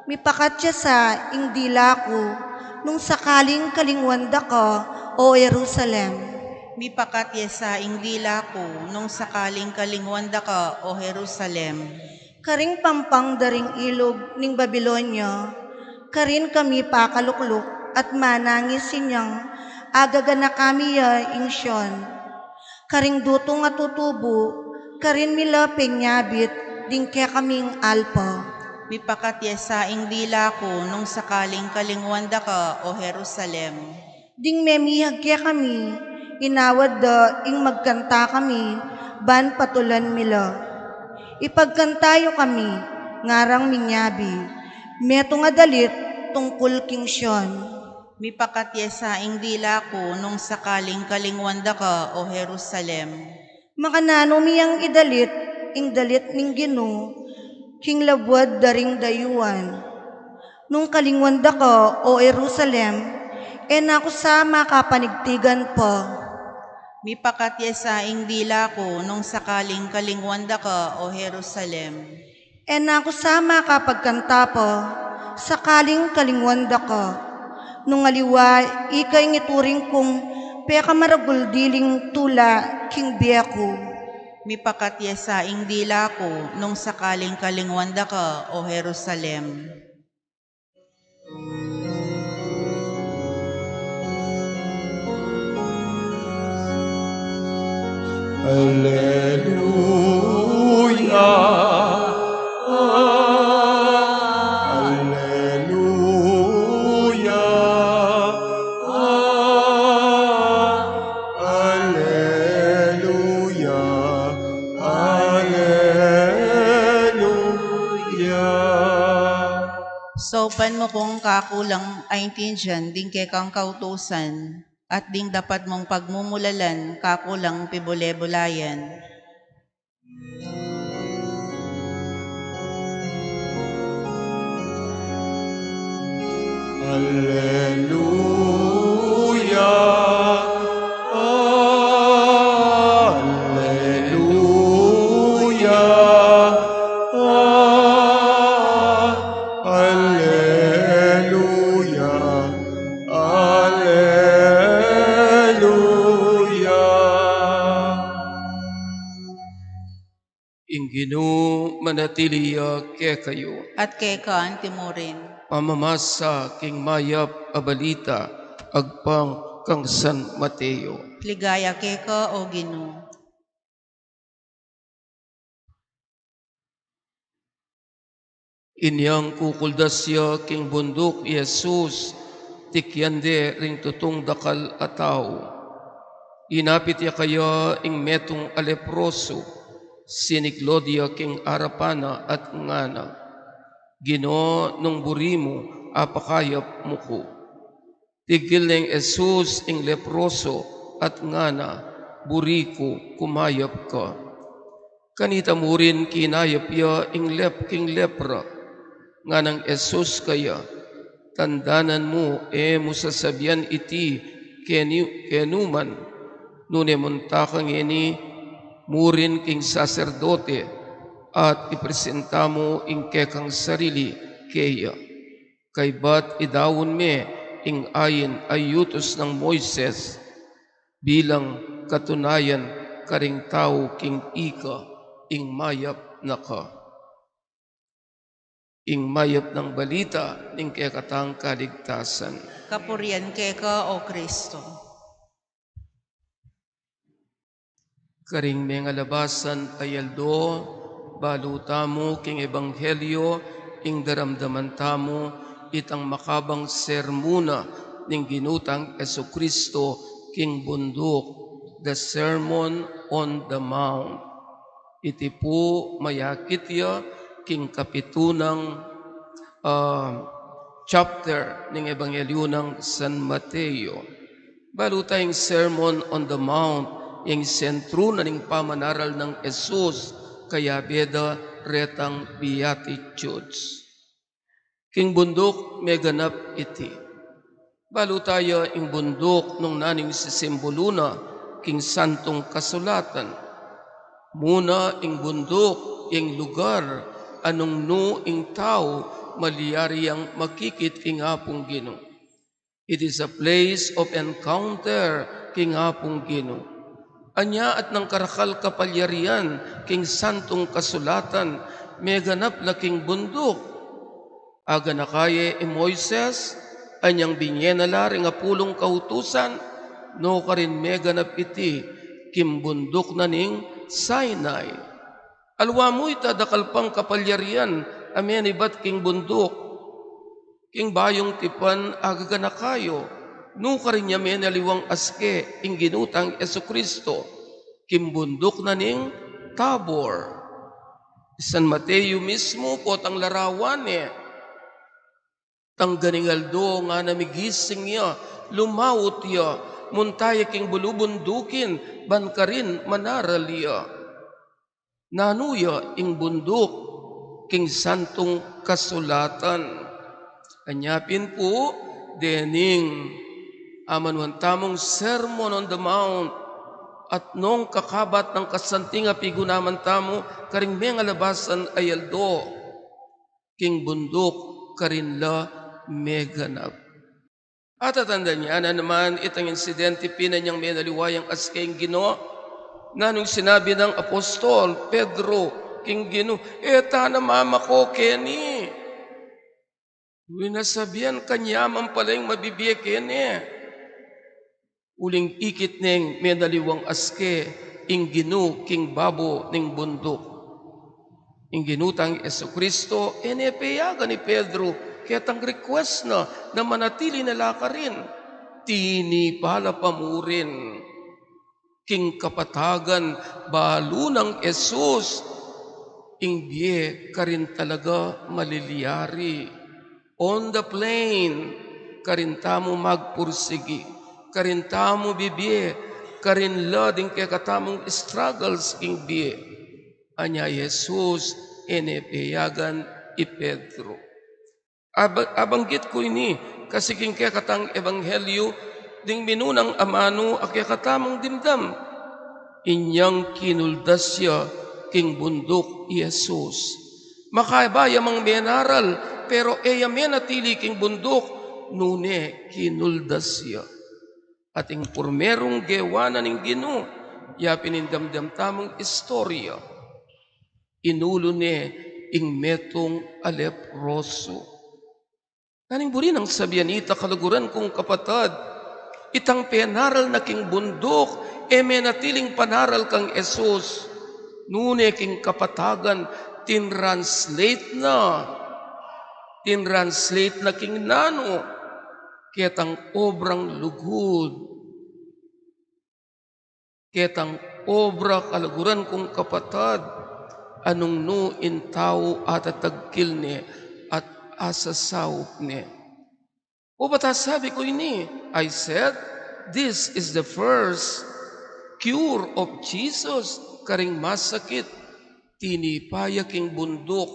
mipakat ya sa ing dila ku nung sakaling kalinguan da ka, o Jerusalem. Mipakat ya sa ing dila ku nung sakaling kalinguan da ka, o Jerusalem. Karing pampang da ring ilug ning Babilonia, karin kami pakalukluk at manangis inyang agaganaka mi ya ing Sion. Karing dutung a tutubu, karin mi la penyabit ding kekaming alpa. Mipakat ya sa ing dila ku nung sakaling kalinguan da ka, o Jerusalem. Ding memihag kekami, inawad da ing magkanta kami, ban patulan mi la. Ipagkanta yu kami, ngarang minyabi, metung a dalit tungkul king Sion. Mipakat ya sa ing dila ku nung sakaling kalinguan da ka, o Jerusalem. Makananu mi yang idalit ing dalit ning Ginu king labuad da ring dayuan? Nung kalinguan da ka, o Jerusalem, e na ku sa makapanigtigan pa. Mipakat ya sa ing dila ku nung sakaling kalinguan da ka, o Jerusalem. E na ku sa makapagkanta pa, sakaling kalinguan da ka. Nung aliwa, ika ing ituring kung pekamaragul diling tula king bie ku. Mipakat ya sa ing dila ku nung sakaling kalinguan da ka, o Jerusalem. Alleluia, alleluia, alleluia, alleluia. Saupan mu kung kakulang a intindian ding kekang kautusan, at ding dapat mung pagmumulalan kakulang pibule-bulayan. Alleluia, alleluia, alleluia, alleluia. Ing Ginu manatili ya kekayu. At keka anti mu rin. Pamamasa king mayap a balita agpang kang San Mateo. Ligaya keka, o Ginu. Inyang kukuldas ya king bunduk i Jesus, tikyan de ring tutung dakal a tau. Inapit ya kaya ing metung a leprosu, siniklod ya king arapan na at ngana, "Ginu, nung buri mu, apakayap mu ku." Tigil neng Jesus ing leproso at ngana, "Buri ku, kumayap ka." Kanita murin kinayap ya ing lep-, king lepra. Nganang Jesus kaya, "Tandanan mu, e mu sasabian iti keni-, kenuman, nune munta ka ngeni murin king saserdote at ipresenta mu ing kekang sarili keya. Kaybat idaun me ing ain a yutus nang Moises bilang katunayan karing tau king ika ing mayap na ka." Ing mayap nang balita ning kekatang kaligtasan. Kapurian keka, O Kristo. Karing mengalabasan a aldo, balu tamu king ebanghelyo ing daramdaman tamu, itang makabang sermuna ning Ginu tang Jesucristo king bunduk, the Sermon on the Mount. Iti pu mayakit ya king kapitunang, ah, chapter ning ebanghelyo nang San Mateo. Balu ta ing Sermon on the Mount, ing sentru na ning pamanaral nang Jesus, kayabe da retang Beatitudes. King bunduk meganap iti. Balu ta ya ing bunduk nung nanu ing sisimbulu na king Santung Kasulatan. Muna ing bunduk, ing lugar a nung nu ing tau malyari yang makikit king Apung Ginu. It is a place of encounter king Apung Ginu. Anya at nang karakal kapalyarian king Santung Kasulatan, meganap la king bunduk. Aganaka ye i Moises, anyang binye na la ring apulung kautusan, nukarin meganap iti king bunduk na ning Sinai. Aliwa mu ita dakal pang kapalyarian a menibat king bunduk. King Bayung Tipan agaganaka yu, nukarin ya menaliwang aske ing Ginu tang Jesucristo, king bunduk na ning Tabor. I San Mateo mismu potang larawan ne. Tangganing aldo ngana migising ya, lumaut ya, munta ya king bulu bundukin, ban karin manaral ya. Nanu ya ing bunduk king Santung Kasulatan? Anya pin pu, dening amanuan tamung Sermon on the Mount, at nung kakabat nang kasanting a pigunaman tamu karing mengalabasan a aldo, king bunduk karin la meganap. Atatandanan ya na naman itang insidente pin anyang menaliwa yang aske ing Ginu. Nanung sinabi nang apostol Pedro king Ginu, "E ta na mamako keni." Winasabian kanya man pala ing mabibie keni. Uling ikit neng menaliwang aske ing Ginu king babo ning bunduk. Ing Ginu tang Jesucristo, e ne peyagan i Pedro ketang request na, na manatili na la karin. Tinipa la pa murin. King kapatagan, balu nang Jesus, ing bie karin talaga malilyari. On the plain, karin tamu magpursigi, karin tamu bibie, karin la ding kekatamung struggles king bie. Anya Jesus, e ne peyagan i Pedro. Ab-, abanggit ku ini, kasi king kekatang ebanghelyo, ding minunang amanu a kekatamung dimdam. Inyang kinuldas ya king bunduk i Jesus. Makaba ya mang menaral, pero e ya menatili king bunduk, nune kinuldas ya. At ing purmerung gewa na ning Ginu, ya pin ing damdam tamung istorya. Inulu ne ing metung a leproso. Nanu ing buri nang sabian ita, kaluguran kung kapatad? Itang penaral na king bunduk, e menatiling panaral kang Jesus. Nune king kapatagan, tinranslate na. Tinranslate na king nanu? Ketang obrang lugud. Ketang obra, kaluguran kung kapatad, a nung nu ing tau atatagkil ne at asasaup ne. O bata sabi ku ini, I said, this is the first cure of Jesus karing masakit. Tinipa ya king bunduk,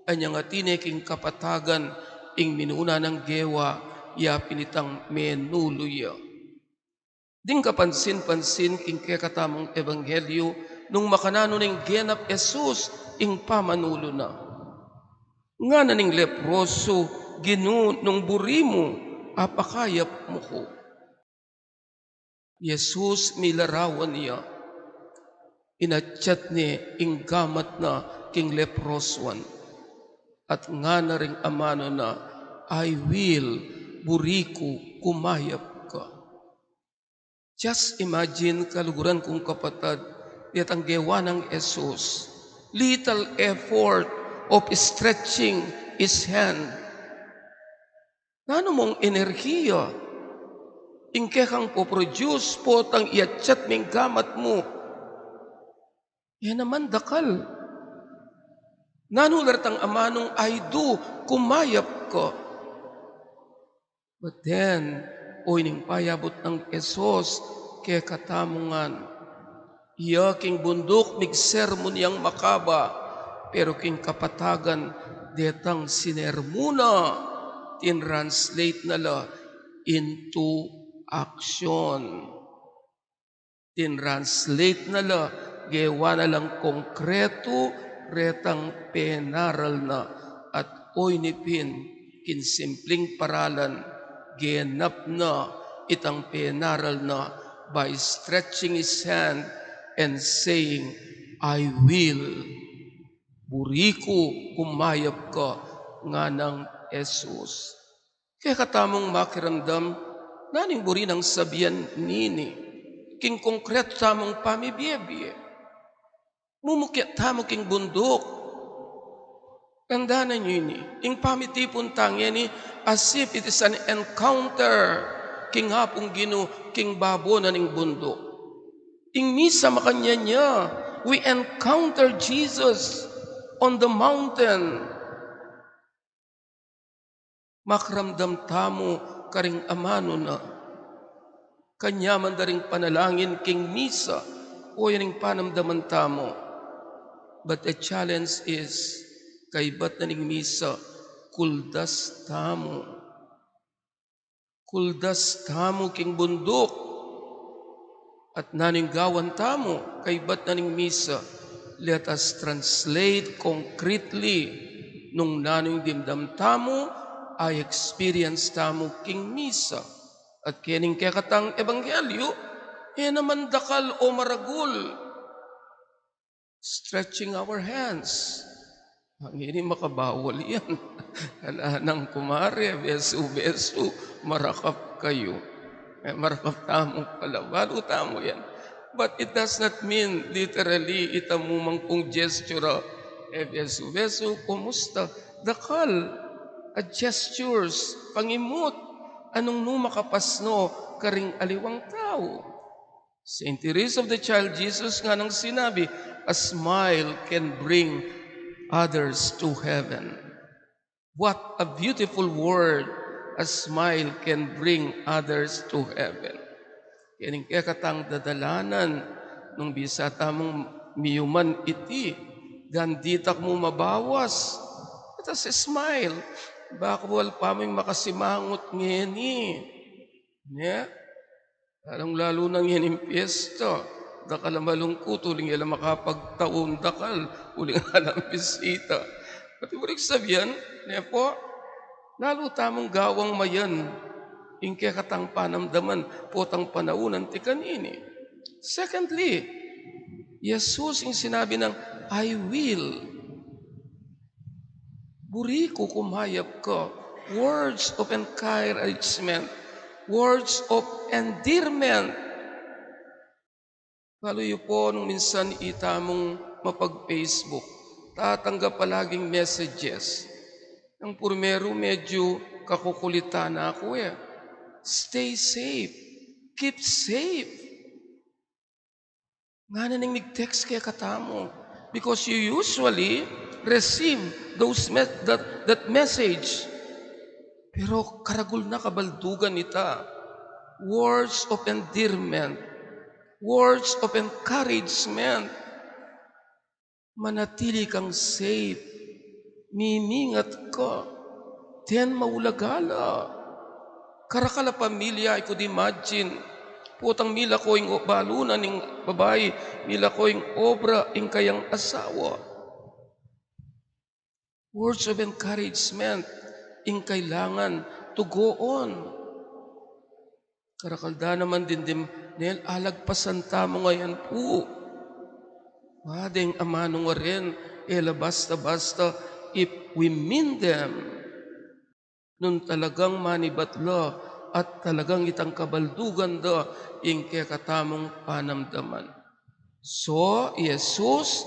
anyang atin ne king kapatagan ing minuna nang gewa, ya pin itang menulu ya. Ding kapansin-pansin king kekatamung ebanghelyu, nung makananu neng genap Jesus ing pamanulu na. Ngana ning leproso, Ginu, nung buri mu, apakayap mu ku. Jesus milarawan ya, inatyat ne ing gamat na king leprosuan, at ngana ring amanu na, I will, buri ku, kumayap ka. Just imagine, kaluguran kung kapatad, detang gewa nang Jesus. Little effort of stretching his hand. Nanu mung enerhiya ing kekang poproduce potang iatyat me ing gamat mu? E naman dakal. Nanu la retang amanung, I do, kumayap ka. But then, o ining payabut nang Jesus kekatamu ngan, iya king bunduk migsermon yang makaba, pero king kapatagan detang sinermon na, tinranslate na la into action. Tinranslate na la, gewa na lang konkretu retang penaral na, at oyni pin king simpling paralan, genap na itang penaral na by stretching his hand and saying, I will. Buri ku, kumayap ka, nganang Jesus. Kekatamung makiramdam, nanu ing buri nang sabian nini king konkretu tamung pamibiebie? Mumukyat tamu king bunduk. Tandanan yu ini, ing pamitipun tang ini, as if it is an encounter king Apung Ginu king babo na ning bunduk. Ing misa makanyan ya, we encounter Jesus on the mountain. Makiramdam tamu karing amanu na. Kanyaman da ring panalangin king misa, o yan ing panamdaman tamu. But the challenge is, kaybat na ning misa, kuldas tamu. Kuldas tamu king bunduk. At nanu ing gawan tamu kaybat na ning misa? Let us translate concretely nung nanu ing dimdam tamu, a-experience tamu king misa. At keni ing kekatang ebanghelyu, e naman dakal o maragul. Stretching our hands. Ngeni makabawal yan. Ala nang kumare, besu-besu, marakap kayu. E, marakap tamu pala. Balu tamu yan. But it does not mean literally ita mu man kung gesture. E, besu-besu, kumusta? Dakal a gestures, pangimut, a nung nu makapasno karing aliwang tau. Saint Teresa of the Child Jesus nganang sinabi, a smile can bring others to heaven. What a beautiful word, a smile can bring others to heaven. Keni ing kekatang dadalanan, nung bisa tamung miyuman iti, gandi tak mu mabawas. Let us smile. Bakal pa mu ing makasimangut ngeni. Ne? Lalung-lalu na ngening piyesta, dakal a malungkut, uling e la makapagtaun dakal, uling alang bisita. Pati buring sabian, ne po, lalu tamung gawang mayan ing kekatang panamdaman potang panaun anti kanini. Secondly, Jesus ing sinabi nang, "I will." Buri ku, kumayap ka. Words of encouragement, words of endearment. Balu yu po nung minsan itamung mapag-Facebook, tatanggap palaging messages. Nang purmeru, medyu kakukulitan na ku e. Stay safe. Keep safe. Ngana ning mig-text kekatamu, because you usually receive those me-, that, that message. Pero karagul na kabaldugan ita, words of endearment, words of encouragement. Manatili kang safe, mimingat ka, ten maulaga la. Karakal a pamilya, I could imagine, potang milako ing o-, balu na ning babai, milako ing obra ing kayang asawa. Words of encouragement ing kailangan to go on. Karakal da naman dimdam, nel alagpasan tamu ngayan pu. Wa, deng amanu nga rin, e la basta-basta, if we mean them. Nung talagang manibat la at talagang itang kabaldugan da ing kekatamung panamdaman. So, i Jesus,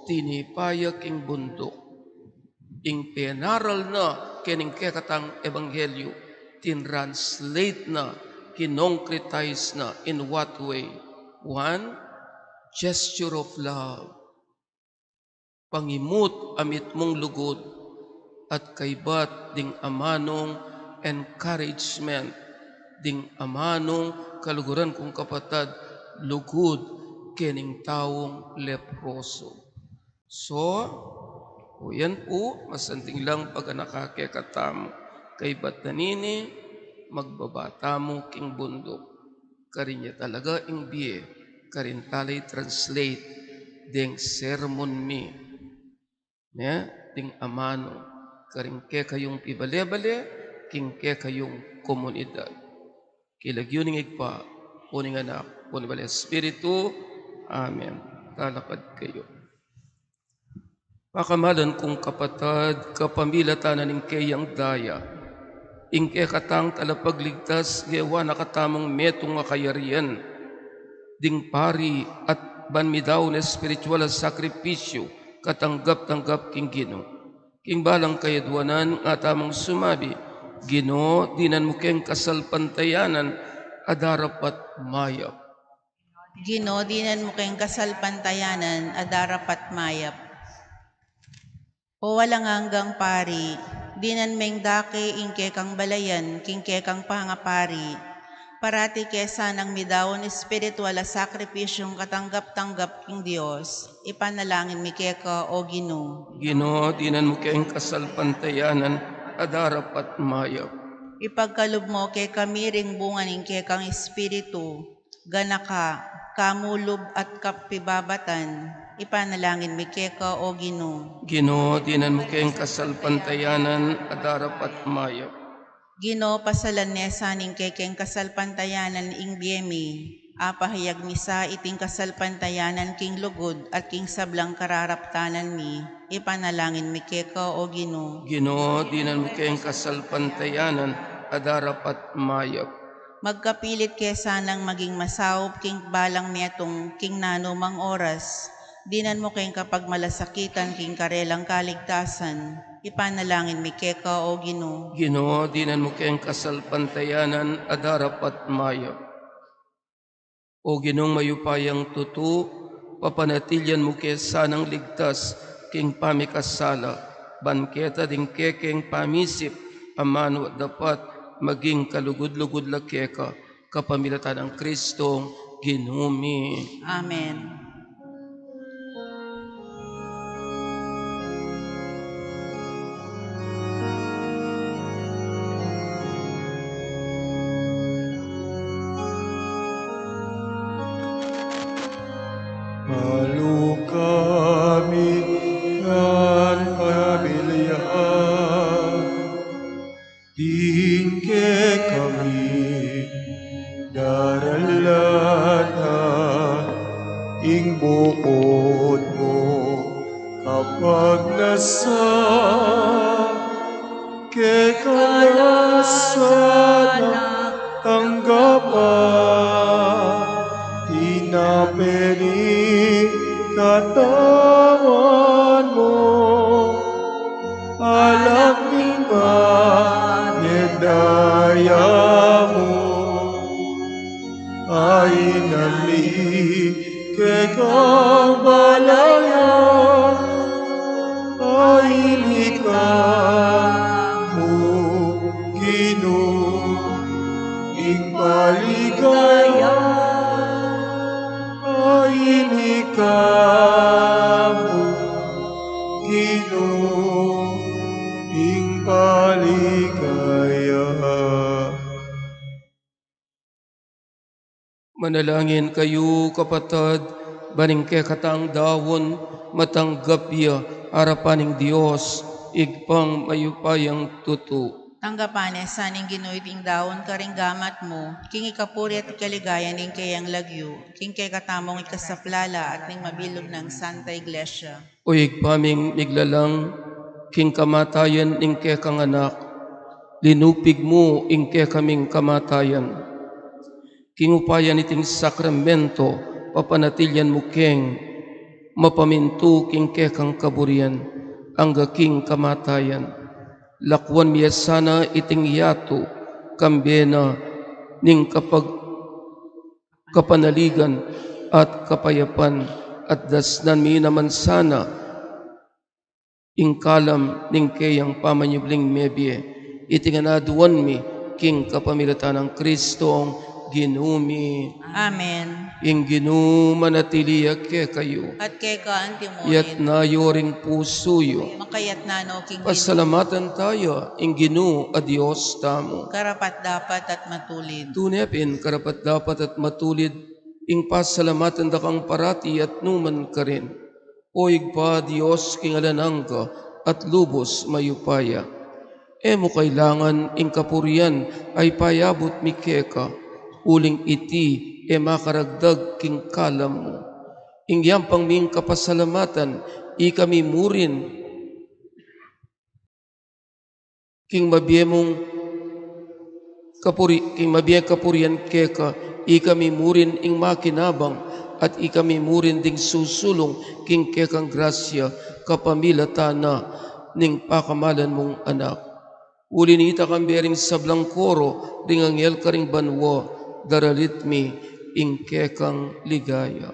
tinipa ya king bunduk. Ing penaral na kening kekatang ebanghelyu, tintranslate na, kinonkretize na. In what way? One, gesture of love. Pangimut a mitmung lugud, at kaybat ding amanung encouragement, ding amanung kaluguran kung kapatad, lugud kening taung leproso. So, o yan pu, masanting lang paganaka kekatamu, kaybat na nini, magbaba tamu king bunduk. Karin ya talaga ing bie, karin tala i-translate deng sermon mi, ne, ding amanu, karing kekayung pibale-bale, king kekayung komunidad. King lagyu ning Ibpa, o ning Anak, o ning Banal a Espiritu. Amen. Talakad kayu. Pakamalan kung kapatad, kapamilatan na ning keyang daya, ing kekatang talapagligtas, gewa na katamung metung a kayarian ding pari at ban midaun a espiritual a sakripisyu, katanggap-tanggap king Ginu. King balang kayadwanan, nga tamung sumabi, Ginu, dinan mu keng kasalpantayanan a darapat mayap. Ginu, dinan mu keng kasalpantayanan a darapat mayap. O alang anggang pari, dinan meng dake ing kekang balayan king kekang pangapari. Parati ke sanang midaun espiritual a sakripisyung katanggap-tanggap king Dios. Ipanalangin mi keka, O Ginu. Ginu, dinan mu keng kasalpantayanan a darapat mayap. Ipagkalub mu kekami ring bunga ning kekang Espiritu, ganaka, kamulub at kapibabatan. Ipanalangin mi keka, O Ginu. Ginu, dinan mu keng kasalpantayanan a darapat mayap. Ginu, pasalan ne sa ning kekeng kasalpantayanan ing bie mi. Apahayag mi sa iting kasalpantayanan king lugud at king sablang kararaptanan mi. Ipanalangin mi keka, O Ginu. Ginu, dinan mu keng kasalpantayanan a darapat mayap. Magkapilit ke sanang maging masaup king balang metung king nanumang oras. Dinan mu keng kapagmalasakitan king karelang kaligtasan. Ipanalangin mi keka, O Ginu. Ginu, dinan mu keng kasalpantayanan a darapat mayap. O Ginung mayupayang tutu, papanatilian mu ke sanang ligtas king pamikasala, ban keta ding kekeng pamisip, amanu at dapat maging kalugud-lugud la keka, kapamilatan nang Kristong Ginu mi. Amen. Malu kami ngan pamilya, ding kekami daralan na ing buud mu kapagnasan, keka la sana tanggapan, tinape ning katawan mu, alak ning manyadaya mu, ainali kekang balayan, aili ka mu, Manalangin kayu, kapatad, ban ing kekatang daun matanggap ya arapan ning Dios, Ibpang mayupayang tutu. Tanggapan ne sa ning Ginu iting daun karing gamat mu, king ikapuri at ikaligaya ning keyang lagyu, king kekatamung ikasaplala at ning mabilug nang Santa Iglesia. O Ibpa ming miglalang, king kamatayan ning kekang Anak, linupig mu ing kekaming kamatayan. King upaya niting sakramento, papanatilian mu keng mapamintu king kekang kaburian angga king kamatayan. Lakuan mi ya sana iting yatu, kambe na ning kapag-, kapanaligan at kapayapan, at dasnan mi naman sana ing kalam ning keyang pamanyubling mebie. Iti ngan aduan mi king kapamilatan nang Kristong Ginu mi. Amen. Ing Ginu manatili ya kekayu. At keka antimurin. Iyatas yu ring pusu yu. Makayatas no king Ginu. Pasalamatan taya ing Ginu a Dios tamu. Karapat-dapat at matulid. Tune pin karapat-dapat at matulid ing pasalamatan da kang parati at nukarin man, O Ibpa, Dios king alang angga at lubus mayupaya. E mu kailangan ing kapurian a ipayabut mi keka, uling iti e makaragdag king kalam mu. Ing yampang ming kapasalamatan, ikami murin king mabie mung kapuri-, king mabie kapurian keka, ikami murin ing makinabang, at ikami murin ding susulung king kekang grasya, kapamilatan na ning pakamalan mung Anak. Uli nita, kambe ring sablang koro ring anghel karing banua, daralit mi ing kekang ligaya.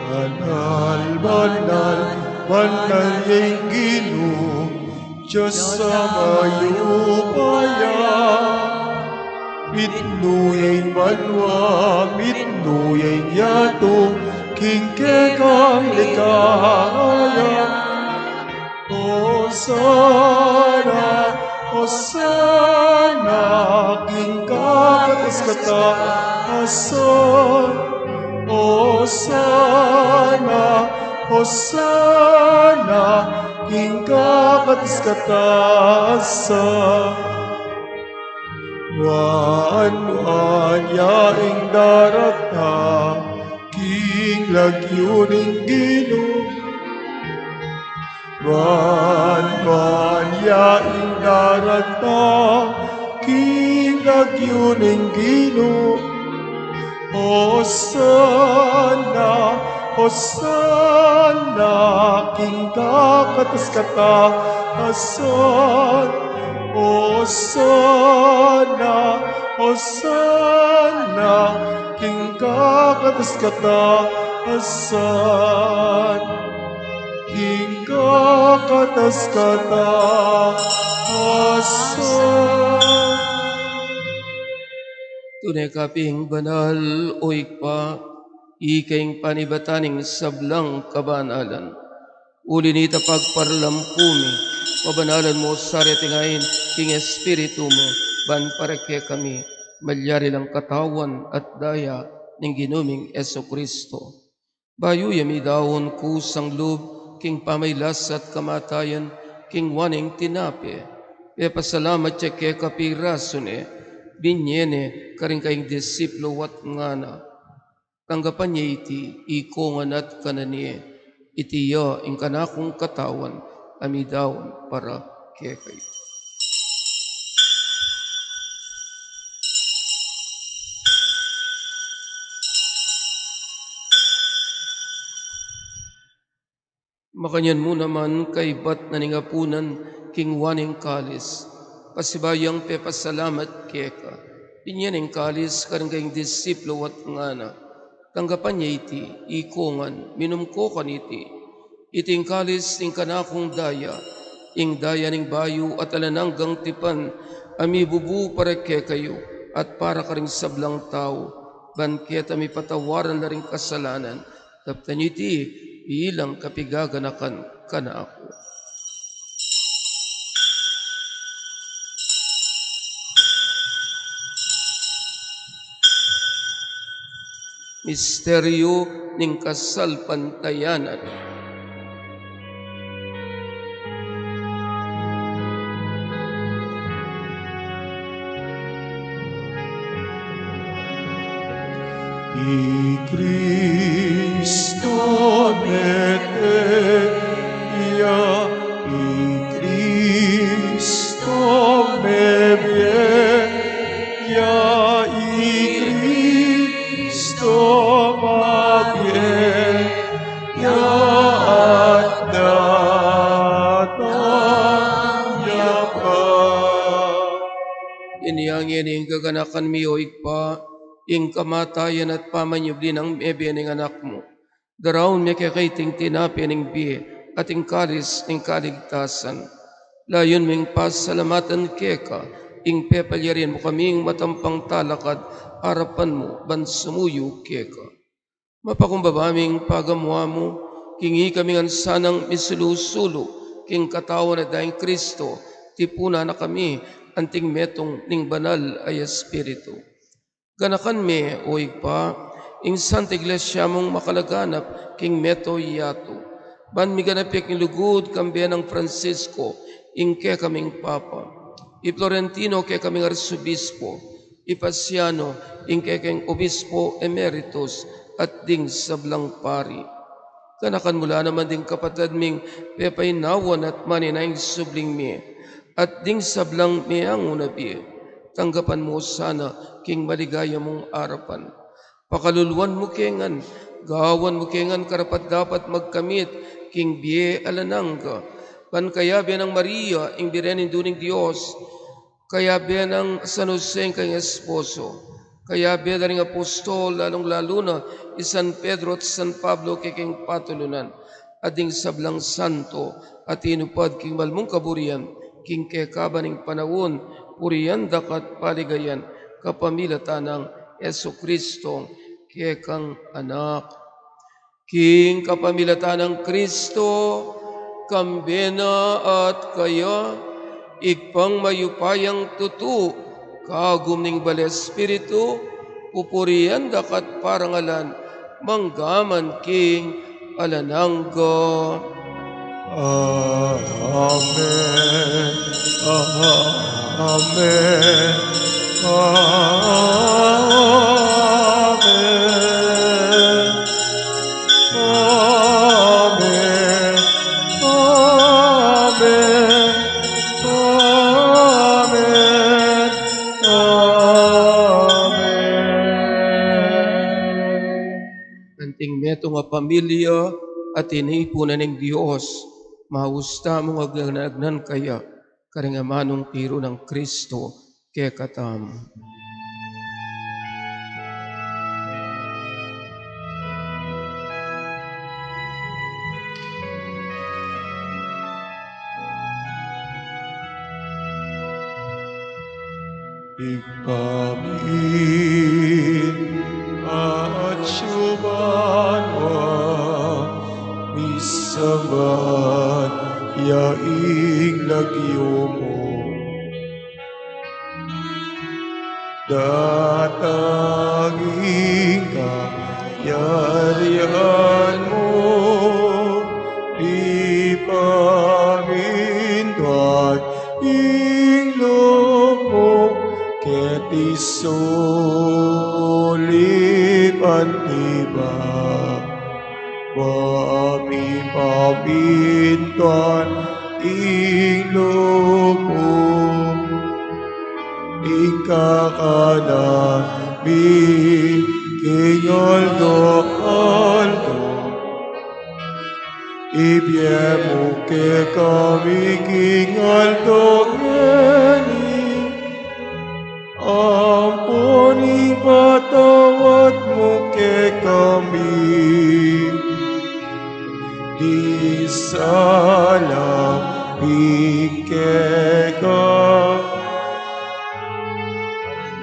Banal, banal, banal ya ing Ginu, Dios a mayupaya. Mitmu ya ing banua, mitmu ya ing yatu, king kekang ligaya. Hosana, Hosana, king kakatas-katasan. Hosana, Hosana, king kakatas-katasan. Nuan, nuan ya ing daratang king lagyu ning Ginu. Nuan, nuan ya ing daratang king lagyu ning Ginu. Hosana, Hosana, king kakatas-katasan. Hosana, Hosana, king kakatas-katasan. King kakatas-katasan. Tune ka pin banal, O Ibpa, ika ing panibatan ning sablang kabanalan. Uli nita pagparalampu mi, pabanalan mu sa reting ain king Espiritu mu, ban para kekami malyari lang katawan at daya ning Ginu ming Jesucristo. Bayu ya midaun kusang lub king pamagkasakit at kamatayan, kinua ne ing tinape, pepasalamat ya keka, pirasu ne, binie ne karing kayang disipulu at ngana: Tanggapan ye iti ikongan at kanan ye, iti ya ing kanakung katawan a midaun para kekayu. Makanyan mu naman kaybat na ning apunan, kinua ne ing kalis, pasibayu yang pepasalamat keka, binie ne ing kalis karing kayang disipulu at ngana: Tanggapan ye iti ikongan, minum ko kaniti, iti ing kalis ning kanakung daya, ing daya ning bayu at alang anggang tipan, a mibubu para kekayu at para karing sablang tau, ban keta mipatawaran la ring kasalanan. Daptan yu iti bilang kapigaganakan kanaku. Misteryu ning kasalpantayanan. I Kristu mete ya, i Kristu mebie ya, i Kristu mabie ya, at datang ya pa. Inya ngeni ing gaganakan mi, o Ibpa, ing kamatayan at pamanyubli nang mebie ning Anak mu. Daraun mi keka iting tinape ning bie at ing kalis ning kaligtasan. Layun ming pasalamatan keka ing pepalyarian mu kaming matampang talakad arapan mu ban sumuyu keka. Mapakumbaba ming pagamu-amu king ikami ngan sanang misulu-sulu king katawan at daya nang Kristu, tipunan na kami anting metung ning Banal a Espiritu. Ganakan me, o Ibpa, ing Santa Iglesia mung makalaganap king mabilug a yatu. Ban miganap ya king lugud kambe nang Francisco, ing kekaming Papa, i Florentino, kekaming Arsobispo, i Paciano, ing kekeng Obispo Emeritus, at ding sablang pari. Ganakan mu la naman ding kapatad ming pepainawan at manenaya king subling mie, at ding sablang meangu na bie. Tanggapan mu sana king maligaya mung arapan. Pakaluluan mu ke ngan, gawan mu ke ngan karapat-dapat magkamit king bie alang angga, ban kayabe nang Maria, ing Birhen Indu ning Dios, kayabe nang San Jose, ing kayang esposo, kayabe da ring apostol, lalung-lalu na i San Pedro at San Pablo, kekeng patulunan, at ding sablang santo a tinupad king mal mung kaburian king kekaban ning panaun, purian da ka at paligayan kapamilatan nang Jesucristo, kekang Anak. King kapamilatan nang Kristo, kambe na at kaya, Ibpang mayupayang tutu, kagum ning Banal a Espiritu, pupurian da ka at parangalan, mangga man king alang angga. Amen. Amen. Amen. Amen. Amen. Amen. Amen. Anting metung a pamilya a tinipunan ning Dios, maus tamung agnan-agnan kaya karing amanung tiru nang Kristo kekatamu. Ibpa mi, atsu ka banua, misamban ya ing lagyu mu. Datang ing kayarian mu, mipamintuan ing lub mu, keti sulip anti ba. Ba mipamintuan ing lub mu, ing kakanan mi king aldo-aldo, ibie mu kekami king aldo ngeni. Ampon ipatawad mu kekami ding sala mi keka,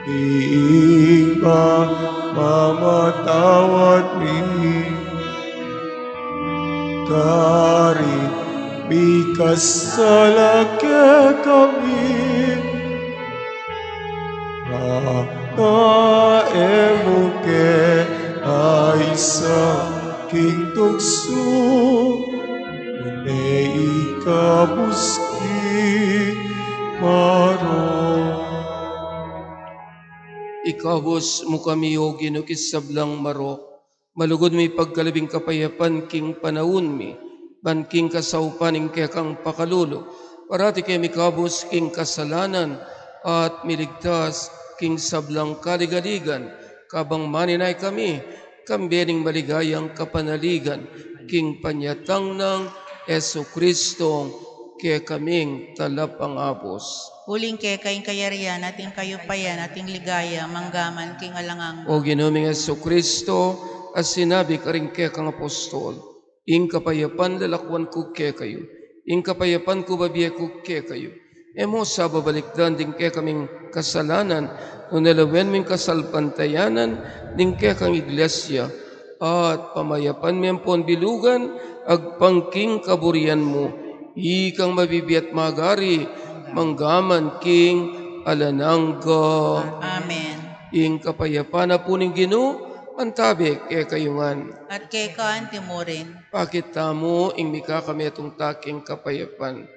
anti ing pamamatawad mi karing mikasala kekami. At e mu ke Sa king tuksu, nune ikabus king marok. Ikabus mu kami, O Ginu, king sablang marok. Malugud mu ipagkalub ing kapayapan king panaun mi, ban king kasaupan ning kekang pakalulu, parati ke mikabus king kasalanan at miligtas king sablang kaligaligan, kabang maninaya kami kambe ning maligayang kapanaligan king panyatang nang Jesucristo, kekaming Talapangabus. Uling keka ing kayarian at ing kayupayan at ing ligaya manggaman king alang angga. O Ginu ming Jesucristo, a sinabi karing kekang apostol, ing kapayapan lalakwan ku kekayu, ing kapayapan ku bibie ku kekayu. E mu sa babalikdan ding kekaming kasalanan, nune lawen mu ing kasalpantayanan ning kekang iglesia, at pamayapan me ampon bilugan agpang king kaburian mu, ikang mabibie at magari manggaman king alang angga. Amen. Ing kapayapan na pu ning Ginu mantabe kekayu ngan. At keka anti mu rin. Pakit tamu ing mikakametung ta king kapayapan.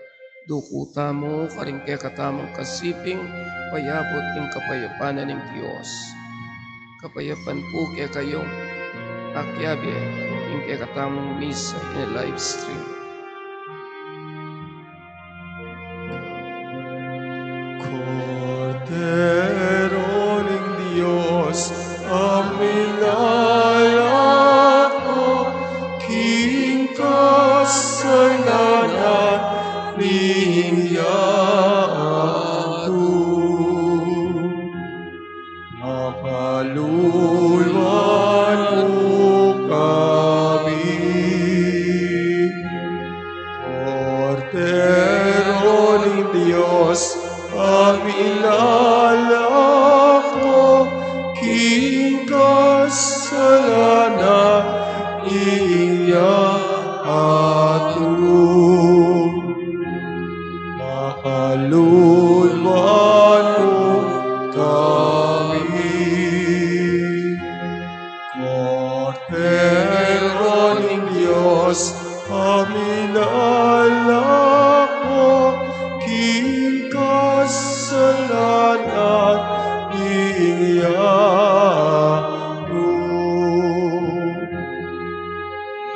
Duku tamu karing kekatamung kasiping, payabut ing kapayapan na ning Dios. Kapayapan pu kekayu, akiabe ing kekatamung misa in a live stream. Kordero ning Dios, a milalako king kasalanan ning yatu. Makaluluan mu kami. Kordero ning Dios, a milalako king kasalanan ning yatu. Makaluluan mu kami. Kordero ning Dios, a milalako king kasalanan ning yatu.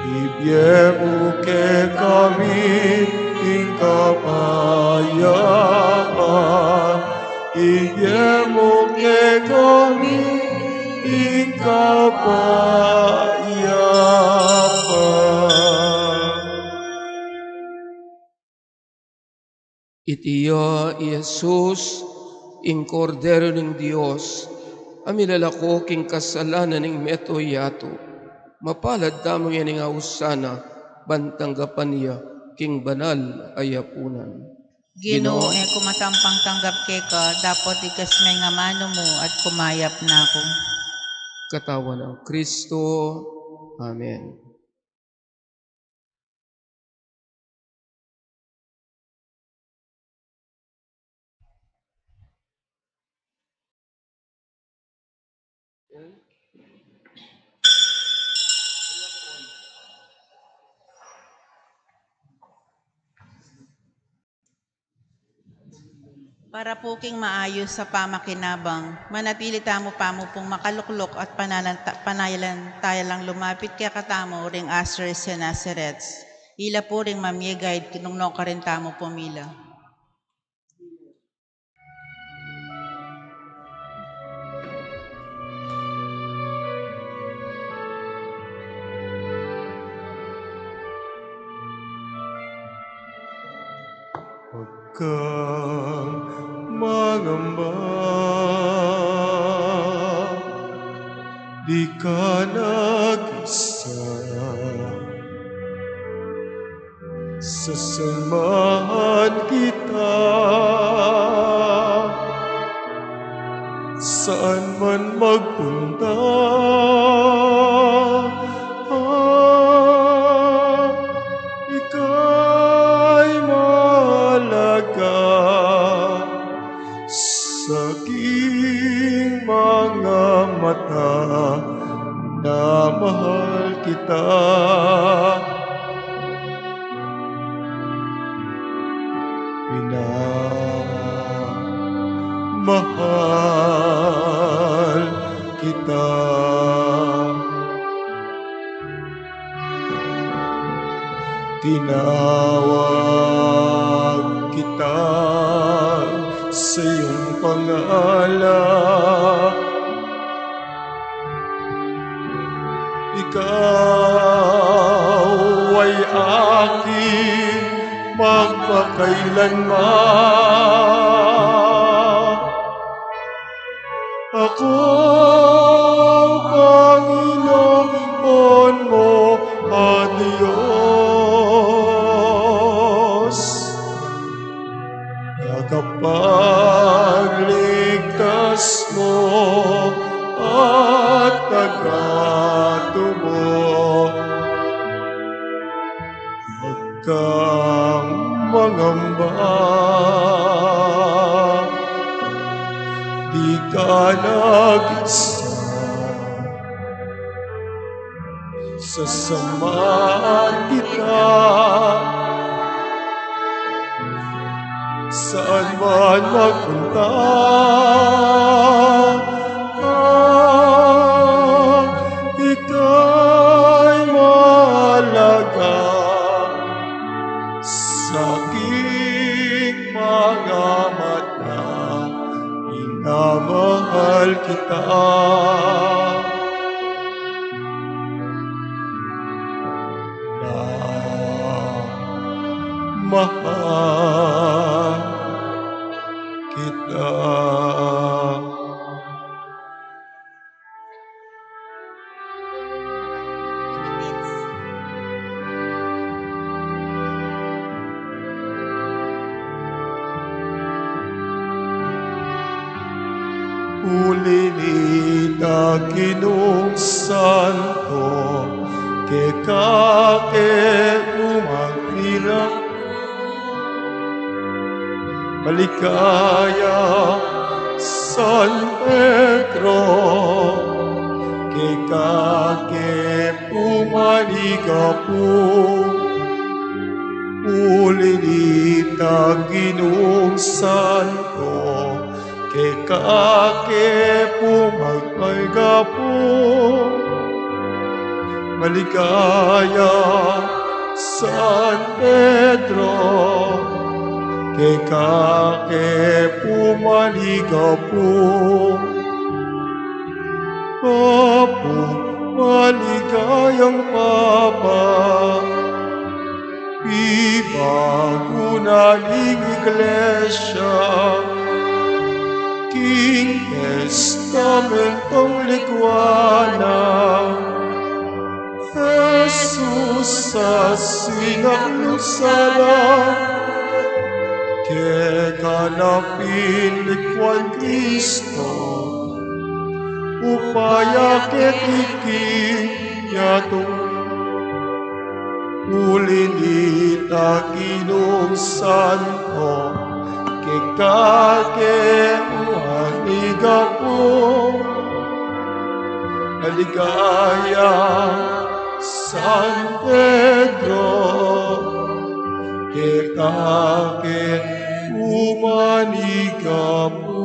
Ibie mu kekami ing kapayapan. Ibie mu kekami ing kapayapan. Iti ya i Jesus, ing Kordero ning Dios, a milalako king kasalanan ning meto yatu. Mapalad tamu ngening ausan na, ban tanggapan ya king banal a yapunan. Ginu, e ku matampang tanggap keka, dapot ikas me ing amanu mu at kumayap na ku. Katawan nang Kristo. Amen. Para pu king maayus a pamakinabang, manatili tamu pamu pung makalukluk at panalanta-, panalantaya lang lumapit kekatamu ring Astres y Nazaret. Ila pu ring mamie guide nung nukarin tamu pumila. Huwag kang mangamba, di ka nag-isa. Sasamahan kita saan man magpunta. Ah, ika'y mahalaga sa aking mga mata na Mahal kita. Minamahal kita. Tinawag kita sa iyong pangalan. Ikaw ay akin magpakailanman. Ako, Panginoon mo, a Dios, tagapagligtas mo at tagatubud. Huwag kang mangamba, di ka nag-isa. Sasamahan kita saan man magpunta. Ika'y mahalaga sa aking mga mata. Minamahal kita. Minamahal kita. Uli nita, Ginung Santo, keka ke pumagpila. Maligaya, San Pedro, keka ke pumaligapu. Uli nita, Ginung Santo, keka ke pumagpaligapu. Maligaya, San Pedro, keka ke pumaligapu. Apu, maligayang Papa, pibagu na ning Iglesia king Testamentong Likwa na. Jesus, a sinaklup sala, keka na pin likwan Kristo, upaya keti king yatu. Uli nita, Ginung Santo, keka ke pumaligapu. Maligaya, San Pedro, keka ke pumaligapu.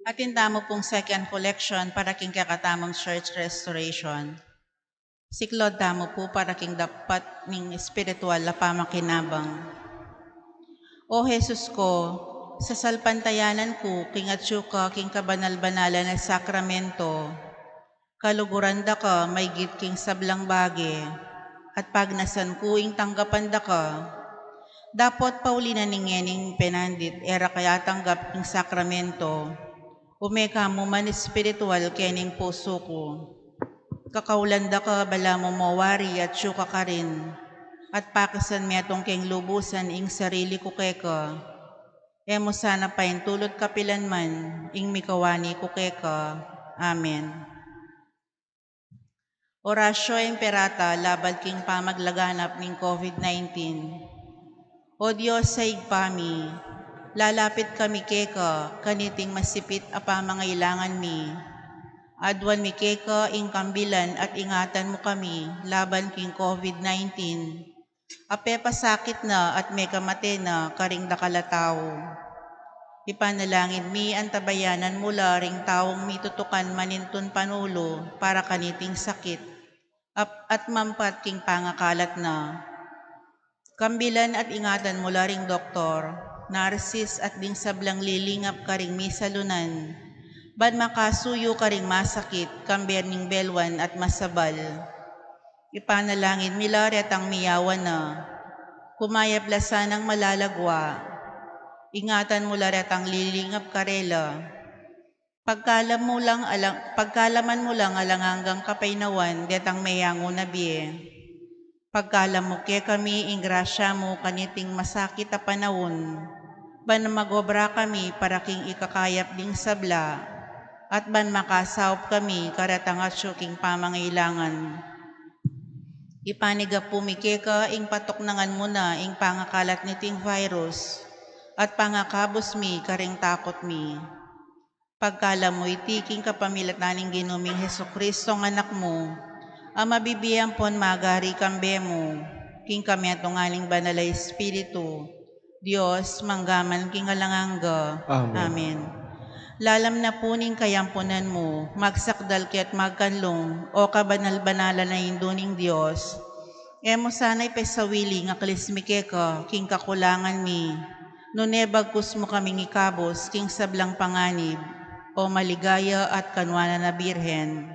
Atin tamu pung second collection para king kekatamung church restoration. Siklaud tamu pu para king dapot ning espiritual a pamakinabang. O Jesus ku, sasalpantayanan ku king atyu ka king kabanal-banalan a sakramento. Kaluguran da ka maygit king sablang bage, at pagnasan ku ing tanggapan da ka. Dapot pauli na ning ngening penandit e ra ka atanggap king sakramento, ume ka mu man espiritual kening pusu ku. Kakaulan da ka balamu mo wari atyu ka karin, at pakisan metung keng lubusan ing sarili ku keka. E mu sana paintulut kapilan man ing mikawani ku keka. Amen. Oratio Imperata labat king pamaglaganap ning COVID nineteen. O Dios a Ibpa mi, lalapit kami keka kaniting masipit a pamangailangan mi. Aduan mi keka ing kambilan at ingatan mu kami laban king COVID nineteen. A pepasakit na at mekamate na karing dakal a tau. Ipanalangin mi antabayanan mu la ring taung mitutukan manintun panulu para kaniting sakit, ap-, at mampat king pangakalat na. Kambilan at ingatan mu la ring doktor, narsis at ding sablang lilingap karing misalunan, ban makasuyu karing masakit, kambe ning belwan at masabal. Ipanalangin mi la retang miyawan na. Kumayap la sanang malalagwa. Ingatan mu la retang lilingap karela. Pagkalam mu lang alang-, pagkalaman mu lang alang anggang kapaynawan detang meyangu na bie. Pagkalam mu kekami ing grasya mu kaniting masakit a panaun, ban magobra kami para king ikakayap ding sabla, at ban makasaup kami karetang atyu king pamangailangan. Ipanigapu mi keka ing patuknangan mu na ing pangakalat niting virus, at pangakabus mi karing takut mi. Pagkalam mu iti king kapamilatan ning Ginu ming Jesucristo, ing Anak mu, a mabibie ampon magari kambe mu, king kametungan ning Banal a Espiritu, Dios, mangga man king alang angga. Amen. Amen. Lalam na pu ning kayampunan mu, magsakdal ke at magkanlung, o kabanal-banalan a Indu ning Dios. E mu sana ipasawili ing akalis mi keka king kakulangan mi, nune bagkus mu kaming ikabus king sablang panganib, o maligaya at kanwanan a Birhen.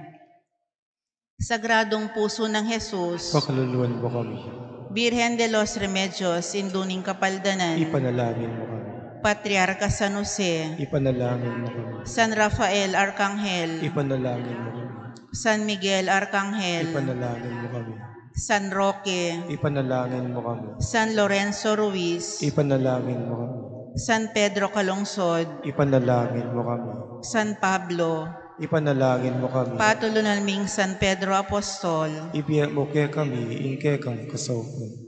Sagradong Pusu nang Jesus. Pakaluluan mu kami. Birhen de los Remedios, Indu ning Kapaldanan. Ipanalangin mu kami. Patriarka San Jose. Ipanalangin mu kami. San Rafael Arkanghel. Ipanalangin mu kami. San Miguel Arkanghel. Ipanalangin mu kami. San Roque. Ipanalangin mu kami. San Lorenzo Ruiz. Ipanalangin mu kami. San Pedro Calungsod. Ipanalangin mu kami. San Pablo. Ipanalangin mu kami. Patulunan ming San Pedro Apostol. Ibie mu kekami ing kekang kasaupan.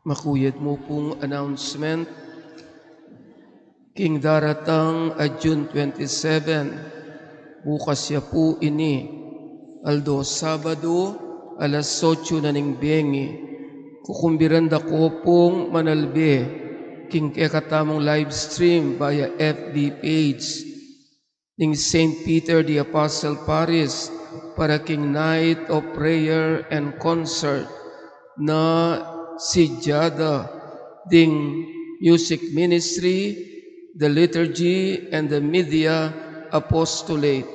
Makuyad mu pung announcement king daratang a June twenty-seven, bukas ya pu ini, aldo Sabado, alas otso na ning bengi. Kukumbiran da ko pung manalbe king kekatamung live stream via F B page ning Saint Peter the Apostle Parish para king Night of Prayer and Concert na sidyada ding Music Ministry, the Liturgy, and the Media Apostolate.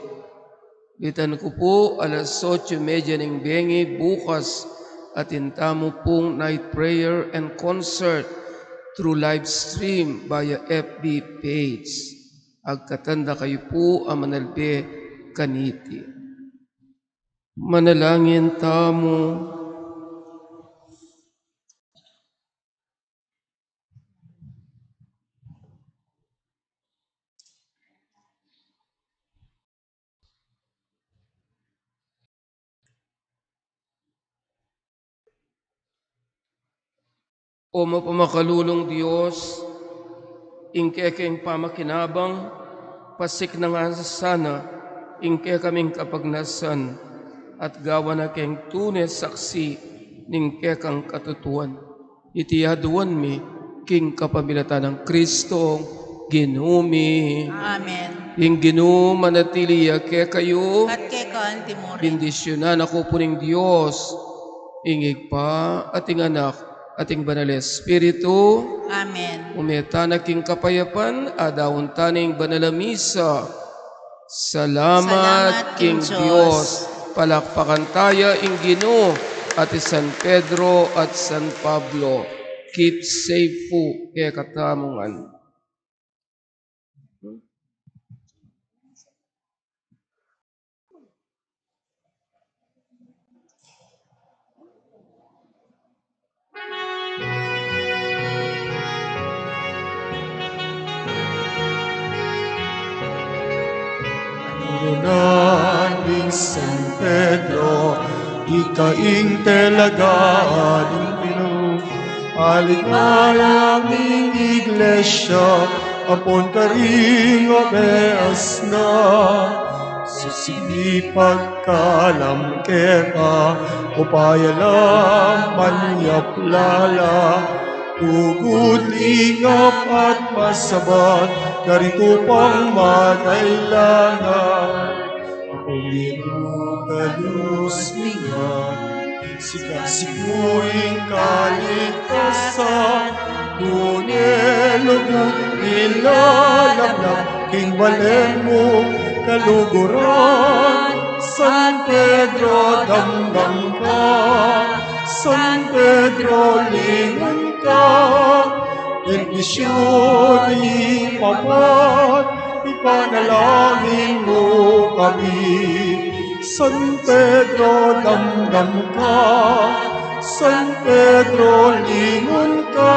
Bitan ku pu, alas otso y media ning bengi bukas, atin tamu pung Night Prayer and Concert through live stream via F B page. Agkatan da kayu pu a manalbe kaniti. Manalangin tamu. O mapamakalulung Dios, ing kekeng pamakinabang, pasiknangan sana ing kekaming kapagnasan, at gawan na keng tune saksi ning kekang katutuan. Iti aduan mi king kapamilatan nang Kristong Ginu mi. Amen. Ing Ginu manatili ya kekayu. At keka antimurin. Bendisyunan na kayu pu ning Dios, ing Ibpa, at ing Anak, at ing Banal a Espiritu. Amen. Ume tana king kapayapan, adaun tana ing banal a misa. Salamat king Dios. Palakpakan taya ing Ginu, at i San Pedro at San Pablo. Keep safe pu kekatamu ngan. Nunan ning San Pedro, ika ing talaga ning Ginu. Alikala ning Iglesia, ampon karing abeas na, susipag kalam keta, upaya la manyap lala, tugud lingap at masabat, karitu pang makailangan. Ampon miru ka lus ningan, sikan siku ing kaligtasan, tune lugud milalaplang king balen mung kaluguran. San Pedro, damdam ka, San Pedro, lingun ka, bendisyun ipabat, ipanalangin mu kami. San Pedro, damdam ka, San Pedro, lingun ka,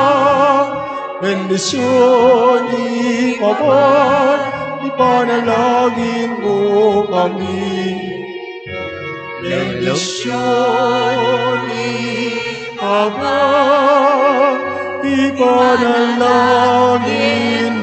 bendisyun ipabat, ipanalangin mu kami. Bendisyun ipabat, ipanalangin